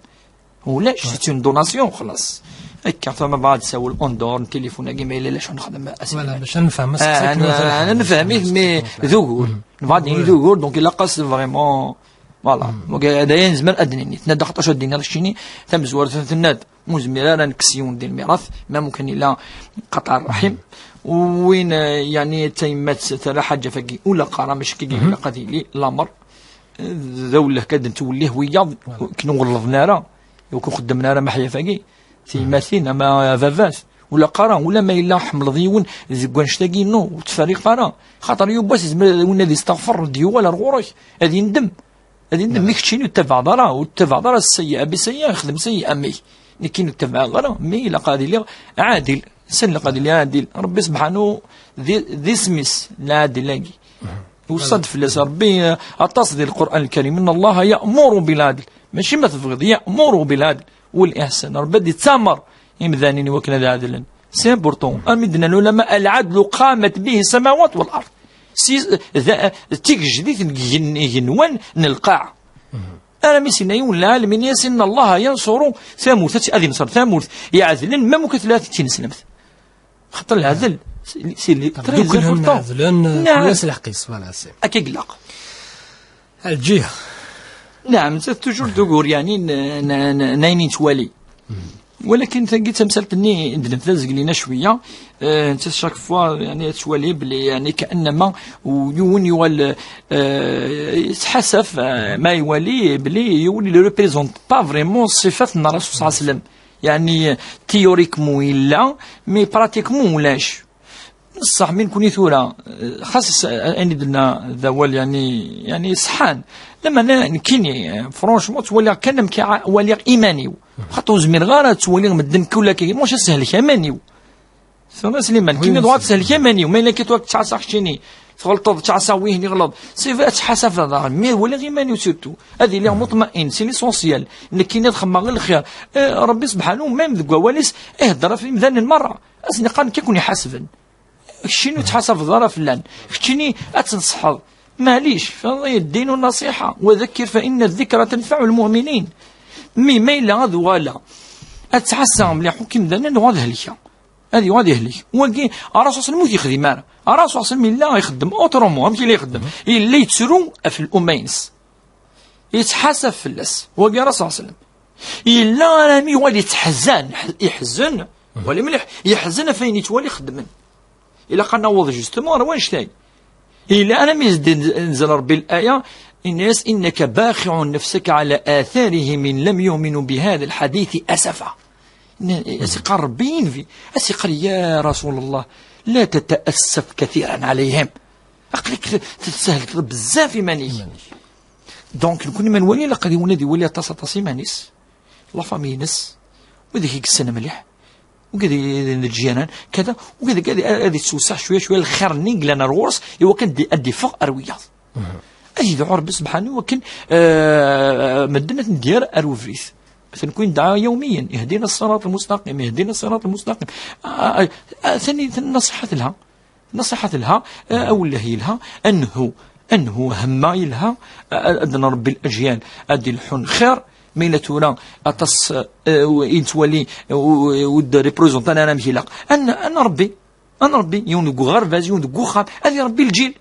Ulac, c'est une donation, xlaṣ. Akka, tama bɛad sawel en dehors n téléphone-agi, ma yella lac nexdem. Voilà, bac ad nefhem ass-a. Ah, ad nefhem-it, mais d ugur. Nebɣa ad d-nini d ugur, donc ilaq-as vraiment. Voilà. Donc, d aya nezmer ad d-nini. Tenna-d xaṭac ad d-nini, keččini, tamezwarut tenna-d, ur nezmir ara nekkes yiwen di lmirat, ma mumkin ila qeṭɛa rraḥim. Win, eh, yani, tayemmat terra ḥaǧa fagi, ula qqara, mačči kagi, ilaq ad yili lamer. D awelleh kan ad nettwellih wiyaḍ, ur k-nɣelleḍen ara, ur k-xeddmen ara meḥyaf-agi, tiyemmatin ama baba-s, ula qqara, ula ma yella ḥemmleḍ yiwen deg wannect-agi, no, ur ttferriqet ara. Xaṭer yiwwas yezmer win ad isteɣfer, ad d-yuɣal ar ɣur-k, ad yendem. Ad yendem, mi keččini ur ttabaɛeḍ ara, ur ttabaɛeḍ ara seyyi'a bi seyyi'a, xdem seyyi'a am-ik. Nekkini ur ttabaɛeɣ ara, mi ilaq ad iliɣ ɛadil. Sani ilaq ad iliɣ ɛadil? Rebbi sebḥanu di, d isem-is, lɛadil-agi. Yuṣṣa-d fell-as Rebbi, eh, aṭas di Lqur'an Lkarim: "Inna Allaha ya'muru bil adl." Mačči ma tebɣiḍ, ya'muru bil adl wal ihsan. Rebbi ad yettamer imdanen i wakken ad ɛedlen. C'est important. Am i d-nnan lulama: "Al adlu qamat bihi samawat wal ard." Si, da, d tigejdit n yigen-, igenwan n lqaɛa. Armi s-yenna yiwen n lɛalem, yenna-yas: "Inna Allaha yansuru tamurt." Ad, ad inṣer tamurt iɛedlen, même ukan tella tineslemt. Xaṭer lɛedl, c'est, c'est le très important. Ɛedlen, eh, naam. Kul ass lḥeqq-is, voilà, c'est. Akka i ilaq. Lǧiha. Naam, c'est toujours d ugur, yani, n, n, n, n ayen i nettwali. Walakin tagi d tamsalt-nni i d-nebda zeglina cwiya, eh, netta chaque fois, yani, ad twali belli, yani, كأنما u-, yiwen yuɣal, eh, yettḥasaf, eh, ma iwali belli yiwen ne représente pas vraiment ṣṣifat n Rasul صلى الله عليه وسلم. Yani, théoriquement yella, mais pratiquement ulac. Ṣṣeḥ, mi nekni tura, eh, xas s-, ayen i d-nenna d awal, yani, yani, ṣeḥḥan. Lameɛna nekkini, eh, franchement, ttwaliɣ kan amek a-, waliɣ iman-iw. Xaṭer ur zmireɣ ara ad ttwaliɣ medden kul akka, maca ad shelkeɣ iman-iw. Tura Sliman, oui, nekkini dɣa ad shelkeɣ iman-iw, ma yella kan tura ad ttɛassaɣ keččini, tɣelṭeḍ, ttɛassaɣ wihin iɣleḍ. C'est vrai, ad ttḥasafeɣ daɣen, mais waliɣ iman-iw surtout. Ad iliɣ muṭma'in, c'est l'essentiel. Nekkini ad xemmeɣ i lxir. Eh, Rebbi sebḥanu, même deg wawal-is, ihedder ɣef imdanen merra. Ad sen-iqqar nekk ad ken-iḥasben. Keččini ur ttḥasabeḍ ara fell-an. Keččini ad tenṣeḥeḍ. Maɛlic, فالدين النصيحة، وذكر فإن الذكرى تنفع المؤمنين. Mi ma yella ad uɣaleɣ ad ttɛassaɣ mliḥ akk imdanen, ad uɣaleɣ ad helkeɣ. Ad yuɣal ad yehlek. Wagi, Rasul sallam ur t-yexdim ara. Rasul sallam yella ixeddem autrement. Amek yella ixeddem? Yella yettru ɣef lumma-ines. Yettḥasab fell-as. Wagi Rasul sallam. Yella armi yuɣal yettḥezzan, yeḥzen. Wali mliḥ, yeḥzen ɣef wayen yettwali xeddmen. Ilaq ad naweḍ justement ar wanect-agi. Yella armi s-d-, nzel Rebbi laya, yenna-yas: "إنك باخع نفسك على آثارهم إن لم يؤمنوا بهذا الحديث أسفا." As-iqqar Rebbi, yenvi, as-iqqar: "Ya Rasul Allah, la tata'assaf kathiran alayhim." Aql-ik t-, tesshelkeḍ bezzaf iman-ik. Iman-ik. Donc, nekkni ma nwali, ilaq ad iwali, ad iwali aṭas, aṭas iman-is, la famille-ines, wid i yessen mliḥ, wid i d lǧiran, kada, wid ad, ad yettwesseɛ cwiya, cwiya lxir-nni yellan ar ɣur-s, i wakken ad d-, ad d-iffeɣ ar wiyaḍ. Ad yedɛu Rebbi sebḥanu i wakken, eh, medden ad ten-d-yerr ar ubrid. Atan kun yedɛa yawmiyan: "اهدنا الصراط المستقيم، اهدنا الصراط المستقيم." Ah, ah, ah, tani, tani nasiḥa telha. Nasiḥa telha, eh, awelleh yelha, anhu, anhu hemma yelha, eh, ad nṛebbi lajyal, ad d-ilḥun xir, ma yella tura aṭas, eh, i nettwali, eh, ur, ur d-reprezentan ara amek ilaq. Ad n-, ad nṛebbi, ad nṛebbi, yiwen deg uɣerbaz, yiwen deg uxxam, ad iṛebbi lǧil.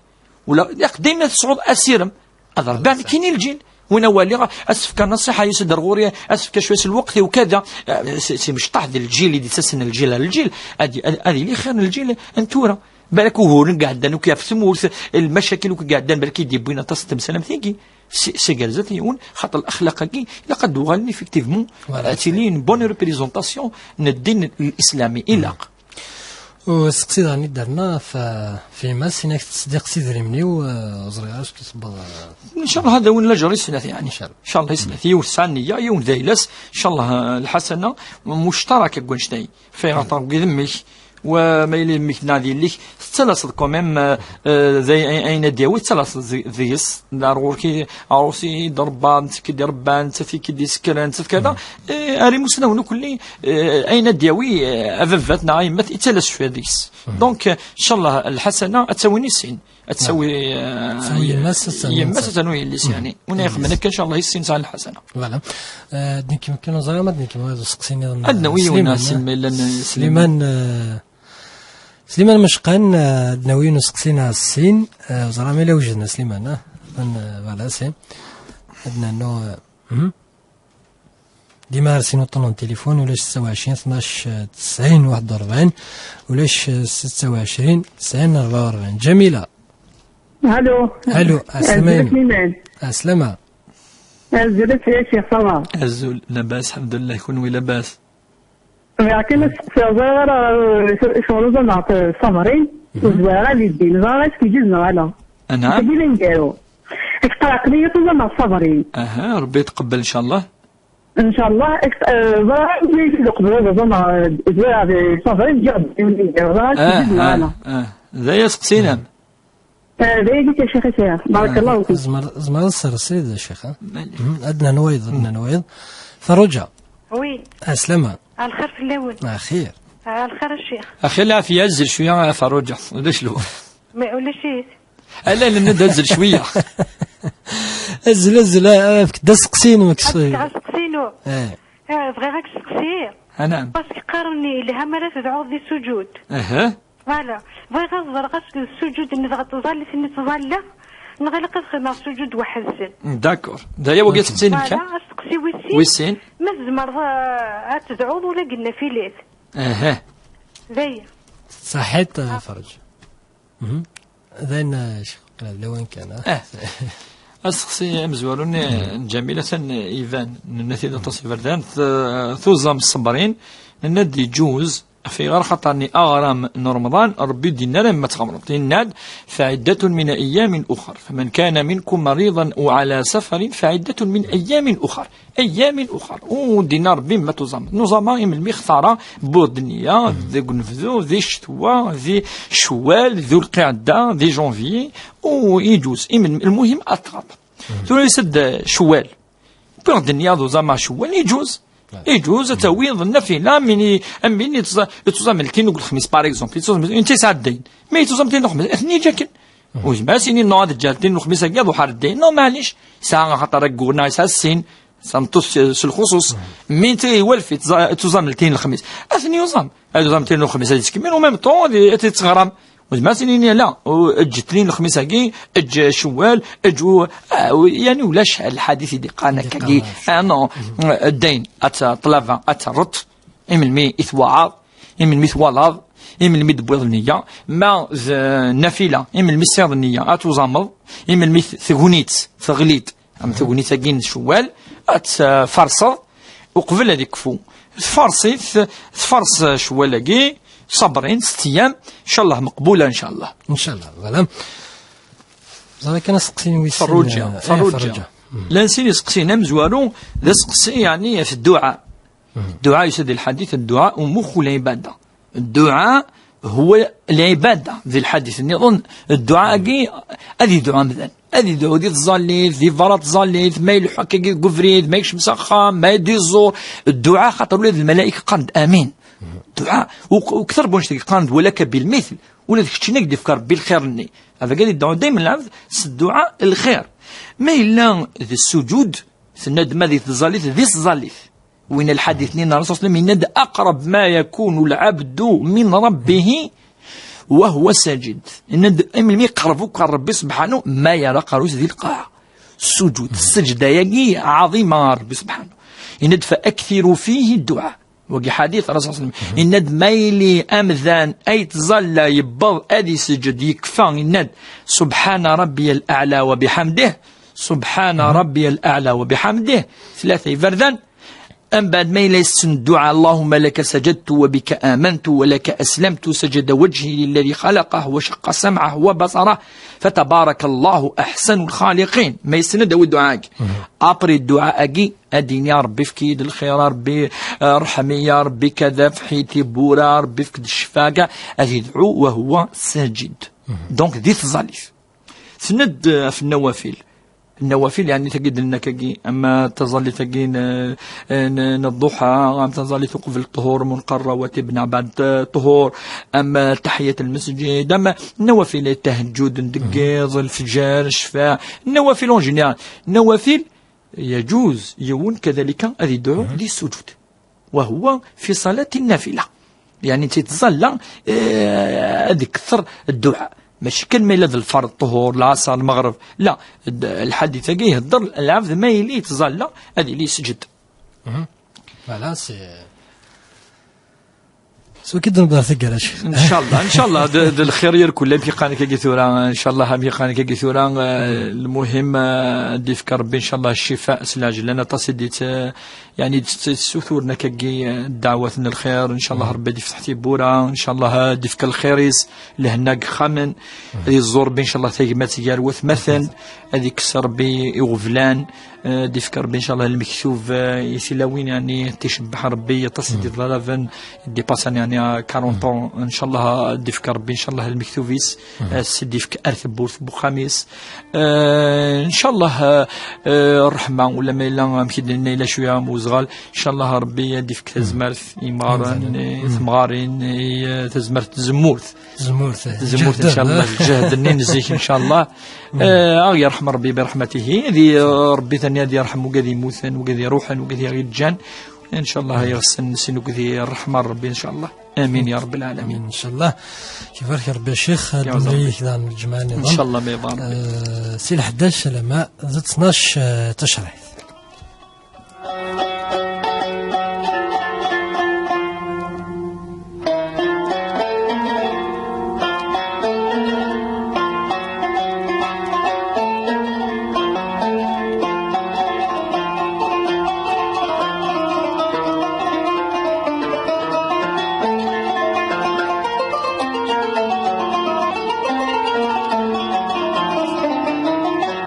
Wala, ilaq dayma tesɛuḍ asirem, ad ṛebbiɣ nekkini lǧil. Win awali, ad s-fkeɣ nasiḥa, yusa-d ar ɣur-i, ad s-fkeɣ cwiya s lweqt-iw, kada. Eh, si, si mecṭaḥ d lǧil i d-ittasen, lǧil ar lǧil, ad, ad, ad yili xir n lǧil n tura. Balak uguren i iɛeddan akk ɣef tmurt, lmacakil akk i iɛeddan, balak i d-yewwin aṭas n temsal am tigi. Si, si gar zdat yiwen, xaṭer laxlaq-agi, ilaq ad d-uɣalen effectivement, voilà, ad tili une bonne représentation n ddin l-islami, ilaq. Usteqsi daɣen i d-terna ɣef, ɣef yemma-s, yenna-ak tettseddaq s idrimen-iw, eh, ur ẓriɣ ara acu k-isebbeḍ, eh. Inchallah ad awin lajer i snat, yeɛni. Inchallah. Inchallah i snat. Yiwet tesɛa nniya, yiwen d ayla-s. Inchallah, eh, lḥasana muctaraka deg wannect-ayi. Fayɣer tergiḍ mmi-k, wa ma yili mmi-k neɣ d yelli-k, tettalaseḍ quand même, eh, eh, d ay-, ay-, ayen ad d-yawi, tettalaseḍ d-, deg-s, ar ɣur-k i, ar ɣur-s i d-rebba, netta k-id-irebba, netta i k-id-isekkren, netta kada. Eh, ar imusnawen ukelli, eh, ayen ad d-yawi, eh, ababat neɣ ayemmat, ittalas cwiya deg-s. Donc, eh, inchallah, lḥasana ad tawin i sin. Ad tawi, eh, tawi yemma-s, ad tawi yemma-s, ad tawi yelli-s, yeɛni. Win ay ixedmen akka, inchallah, i sin sɛan lḥasana. Voilà. Eh, ad d-nekkem kan, ur ẓriɣ ma ad d-nekkem ɣer useqsi nniḍen. Ad nawi yiwen, Sliman, Sliman, eh, Sliman, eh, Sliman Mecqan, eh, ad nawi yiwen useqsi neɣ sin, eh, ur ẓriɣ ma yella wejden a Sliman, eh. Atan, eh, voilà, si. Ad nernu, eh, mhm. Dima ar sin uṭṭun n tilifun, ulac setta u ɛecrin, tnac, tesɛin, waḥed u rebɛin, ulac setta u ɛecrin, tesɛin, rebɛa u rebɛin. Ǧamila. Allô. Allô, ɛeslama-inu. Azul a Sliman. Ɛeslama. Azul a Sliman, ça va? Azul, labas, alḥemdulillah, kunwi labas? Bɣiɣ kan ad steqsiɣ, ẓriɣ ara, eh, ccɣel uẓameɣ Ṣabrin, ur zwareɣ ad iddin, ẓriɣ ad tt-yeǧǧ neɣ ala. Anɛam? Aql-i la ngeru. Aql-i tuẓameɣ Ṣabrin. Aha, Rebbi yetqebbel, inchallah. Inchallah, eh, ẓriɣ amek i d-uqbel ad ẓumeɣ, eh, zwireɣ di Ṣabrin, ǧǧiɣ-d yiwen n yiger, ẓriɣ amek i d-ẓriɣ. Ah, ah. D aya seqsi-nnem? Eh, d ayagi kan, Ccix, i sɛiɣ. Barakallahu fik. Tzemreḍ, tzemreḍ ad tesserseḍ, a Ccix, ha? Mani? Mhm, ad d-nernu wayeḍ, ad d-nernu wayeḍ. Ferruǧa. Oui. Ɛeslama. Ɛelxir fell-awen. Ɛelxir. Ɛelxir a Ccix. Axir lɛafya, azzel cwiya a Ferruǧa. Ulac lweqt. Ma ulac-it. Ala, nenna-d azzel cwiya. Azzel, azzel, a, efk-d aseqsi-inu. Ad d-fkeɣ aseqsi-inu. Eh. Eh, bɣiɣ ad k-steqsiɣ. Anɛam. Parce que qqaren yelha mi ara tedɛuḍ di sujud. Aha. Voilà. Bɣiɣ ad ẓreɣ, est-ce que sujud-nni dɣa d tẓallit-nni ttẓalliɣ, neɣ ilaq ad xedmeɣ sujud weḥd-sen? D'accord. D aya wagi aseqsi-nnek, ha? Voilà, aseqsi wis sin. Wis sin. Ma tzemreḍ, eh, ad tedɛuḍ ula deg nnafilat. Aha. D aya. Ṣaḥit, a Ferruǧa. Mhm. D ayen, eh, cqila d lawan kan, ah. Eh. Aseqsi amezwaru-nni n Ǧamila atan iban, nenna-t-id aṭas iberdan, t-, tuẓam Ṣebrin, nenna-d iǧuz, ɣef ayɣer? Xaṭer-nni aɣram n Remḍan, Rebbi ur d-yenna ara ma tɣemreḍ. Yenna-d, فعدة من أيام أخر، فمن كان منكم مريضا أو على سفر فعدة من أيام أخر. Ayyamin uxar. Ur d-yenna Rebbi ma tuẓameḍ. Nuẓama i melmi xtara, wwiɣ-d nniya, deg unebdu, di ccetwa, di ccwal, di ulqiɛda, di janvier, u iǧuz. I melmi, lmuhim ad tɣabeḍ. Tura yessa-d ccwal. Wwiɣ-d nniya d uẓama ccwal, iǧuz. Iǧuz ad tawiḍ nnafila, am win i, am win i tuẓa-, i tuẓameltin deg lexmis, par exemple. I tuẓameltin, inti yesɛa ddayn. Ma i tuẓameltin deg lexmis, ad ten-yeǧǧ akken. Ur yezmir ad s-yini, non, ad ǧǧeɣ ddin n lexmis-agi, ad ruḥeɣ ar ddin. Non, maɛlic. Yesɛa axaṭer aggur neɣ yesɛa sin, tameṭṭut s, s lxuṣuṣ. Mi netta iwalef, itẓa-, tuẓam ltin n lexmis. Ad ten-yuẓam. Ad yuẓam ltin n lexmis, ad yettkemmil, u même temps, ad, ad t-teɣram. Ur yezmir ad s-yini, la, u-, eǧǧ ltin n lexmis-agi, eǧǧ cewwal, eǧǧ u-, ah, u-, yani ulac lḥadit i d-iqqaren akkagi. Ah, non. Ddayn, ad t-, ṭṭlaba, ad terreḍ. Imelmi i twaɛaḍ, imelmi twalaḍ, imelmi d-tewwiḍ nniya, ma d, eh, nafila, imelmi tesɛiḍ nniya, ad tuẓameḍ, imelmi t-, tegnit, teɣli-d, am tegnit-agi n cewwal, ad tfarseḍ, uqbel ad ikfu. Tfarṣ-it, tfarṣ cewwal-agi, ṣabrin, sett ayyam, inchallah meqbula, inchallah. Inchallah, voilà. Ẓer kan aseqsi n wis sin, Ferruǧa, eh, Ferruǧa. Ferruǧa. Llan sin iseqsiyen, amezwaru, d aseqsi, yeɛni, ɣef dduɛa. Dduɛa, yusa-d di lḥadit, dduɛa umuxu lɛibada. Dduɛa huwa lɛibada. Di lḥadit nniḍen, dduɛa-agi ad yedɛu amdan. Ad yedɛu di tẓallit, di berra tẓallit, ma ileḥḥu akkagi deg ubrid, ma yekcem s axxam, ma d-iẓur. Dduɛa, xaṭer ula d lmalayek qqaren-d amin. Dduɛa, u, u kter n wannect-agi qqaren-d walaka bilmitl, ula d keččini ad k-d-ifk Rebbi lxir-nni. Ad ak-d-idɛu daymen lɛebd s dduɛa lxir. Ma yella d ssuǧud, tenna-d ma di tẓallit, di tẓallit. Win lḥadit-nni n Ṛṛasul sallam, yenna-d, "أقرب ما يكون العبد من ربه وهو ساجد." Yenna-d, melmi iqerreb akk ɣer Ṛebbi subḥanu, ma yerra aqerru-s di lqaɛa. Ssuǧud, sseǧda-yagi ɛaḍima ɣer Ṛebbi subḥanu. Yenna-d, "فأكثروا فيه الدعاء." Wagi ḥadit, Rasul sallam, yenna-d ma yili amdan ay tẓalla yebbeḍ ad iseǧǧed yekfa, yenna-d subḥana rabbiyal aɛla wa biḥamdih, subḥana rabbiyal aɛla wa biḥamdih, tlata iberdan. Ambaɛd ma yella yessen dduɛa, اللهم لك سجدت وبك آمنت ولك أسلمت سجد وجهي للذي خلقه وشق سمعه وبصره فتبارك الله أحسن الخالقين. Ma yessen ad d-yawi dduɛa-agi. Après dduɛa-agi, ad d-yini: a Ṛebbi, efk-iyi-d lxir, a Ṛebbi, eh, rḥem-iyi, a Ṛebbi, kada, efk-iyi-d tiwwura, a Ṛebbi, efk-d ccfa, akka, ad yedɛu wa huwa sajid. Donc, di tẓallit. Tenna-d, eh, ɣef nnawafil. Nnawafil, yeɛni, tagi d-nenna-k-agi, ama taẓallit-agi n, n, n ḍḍuḥa, am taẓallit uqbel ṭṭhur, munqar rawatib neɣ baɛd ṭṭhur, am taḥiyat lmesǧid, am nnawafil, tahajjud n deg yiḍ, lefjer, ccfa, nnawafil en général. Nnawafil, يجوز yiwen kadalika ad yedɛu di sujud. وهو في صلاة النافلة. Yeɛni, si tẓalla, eh, ad ikter dduɛa. Mačči kan ma yella d lferḍ, ṭṭhur, lɛaṣer, lmeɣreb. La, d-, lḥadit-agi ihedder lɛebd ma yili yettẓalla, ad yili yesǧed. Voilà, c'est, c'est ok de nous faire. Ncallah, ncallah, d, d lxir irkul, am yeqqaren-ak-agi tura, ncallah, am yeqqaren-ak-agi tura, eh, lmuhim, eh, ad d-ifk Rebbi, ncallah, ccifa s lɛejlan, aṭas i d-itt-, eh, yeɛni, d-, d-, ssuturen-ak-agi, eh, ddeɛwat n lxir, ncallah, Rebbi ad ifteḥ tiwwura, ncallah, ad ifk lxir-is, lehna deg yexxamen, ad iẓẓu Rebbi, ncallah, tagmat gar watmaten, ad ikkes Rebbi iɣeblan, eh, ad ifk Rebbi, ncallah, lmektub, eh, i tilawin, yeɛni, ad icebbeḥ Rebbi, aṭas i d-iḍalaben, i d-ipasan, yeɛni, à quarante ans, ncallah, ad ifk Rebbi, ncallah, lmektub-is, eh, ad s-d-ifk ar tewwurt n wexxam-is. Eh, ncallah, eh, eh, ṛṛeḥma, ula ma yella, amek i d-nenna, yella cwiya am uzɣal, ncallah, Rebbi ad ifk tazmert i yimɣaren, i temɣarin, i, eh, tazmert n tzemmurt. Tzemmurt, eh, Tzemmurt, lǧehd, ncallah, eh? Lǧehd-nni n zik, ncallah. Eh, aɣ-yerḥem Rebbi bi ṛeḥmatihi, ad i-, Rebbi tani ad yerḥem wigad yemmuten, wigad iruḥen, wigad i aɣ-yeǧǧan. Ncallah, yeɣsen sin wigad i ṛṛeḥma n Rebbi, ncallah. Amin ya Rebbi lɛalamin. Amin, ncallah. Ibarek Rebbi a Ccix, ad d-nemlil daɣen lǧemɛa nniḍen. Ncallah, ma yebɣa Rebbi. Eh, si lḥdac alamma d ttnac, eh, tacriḥt.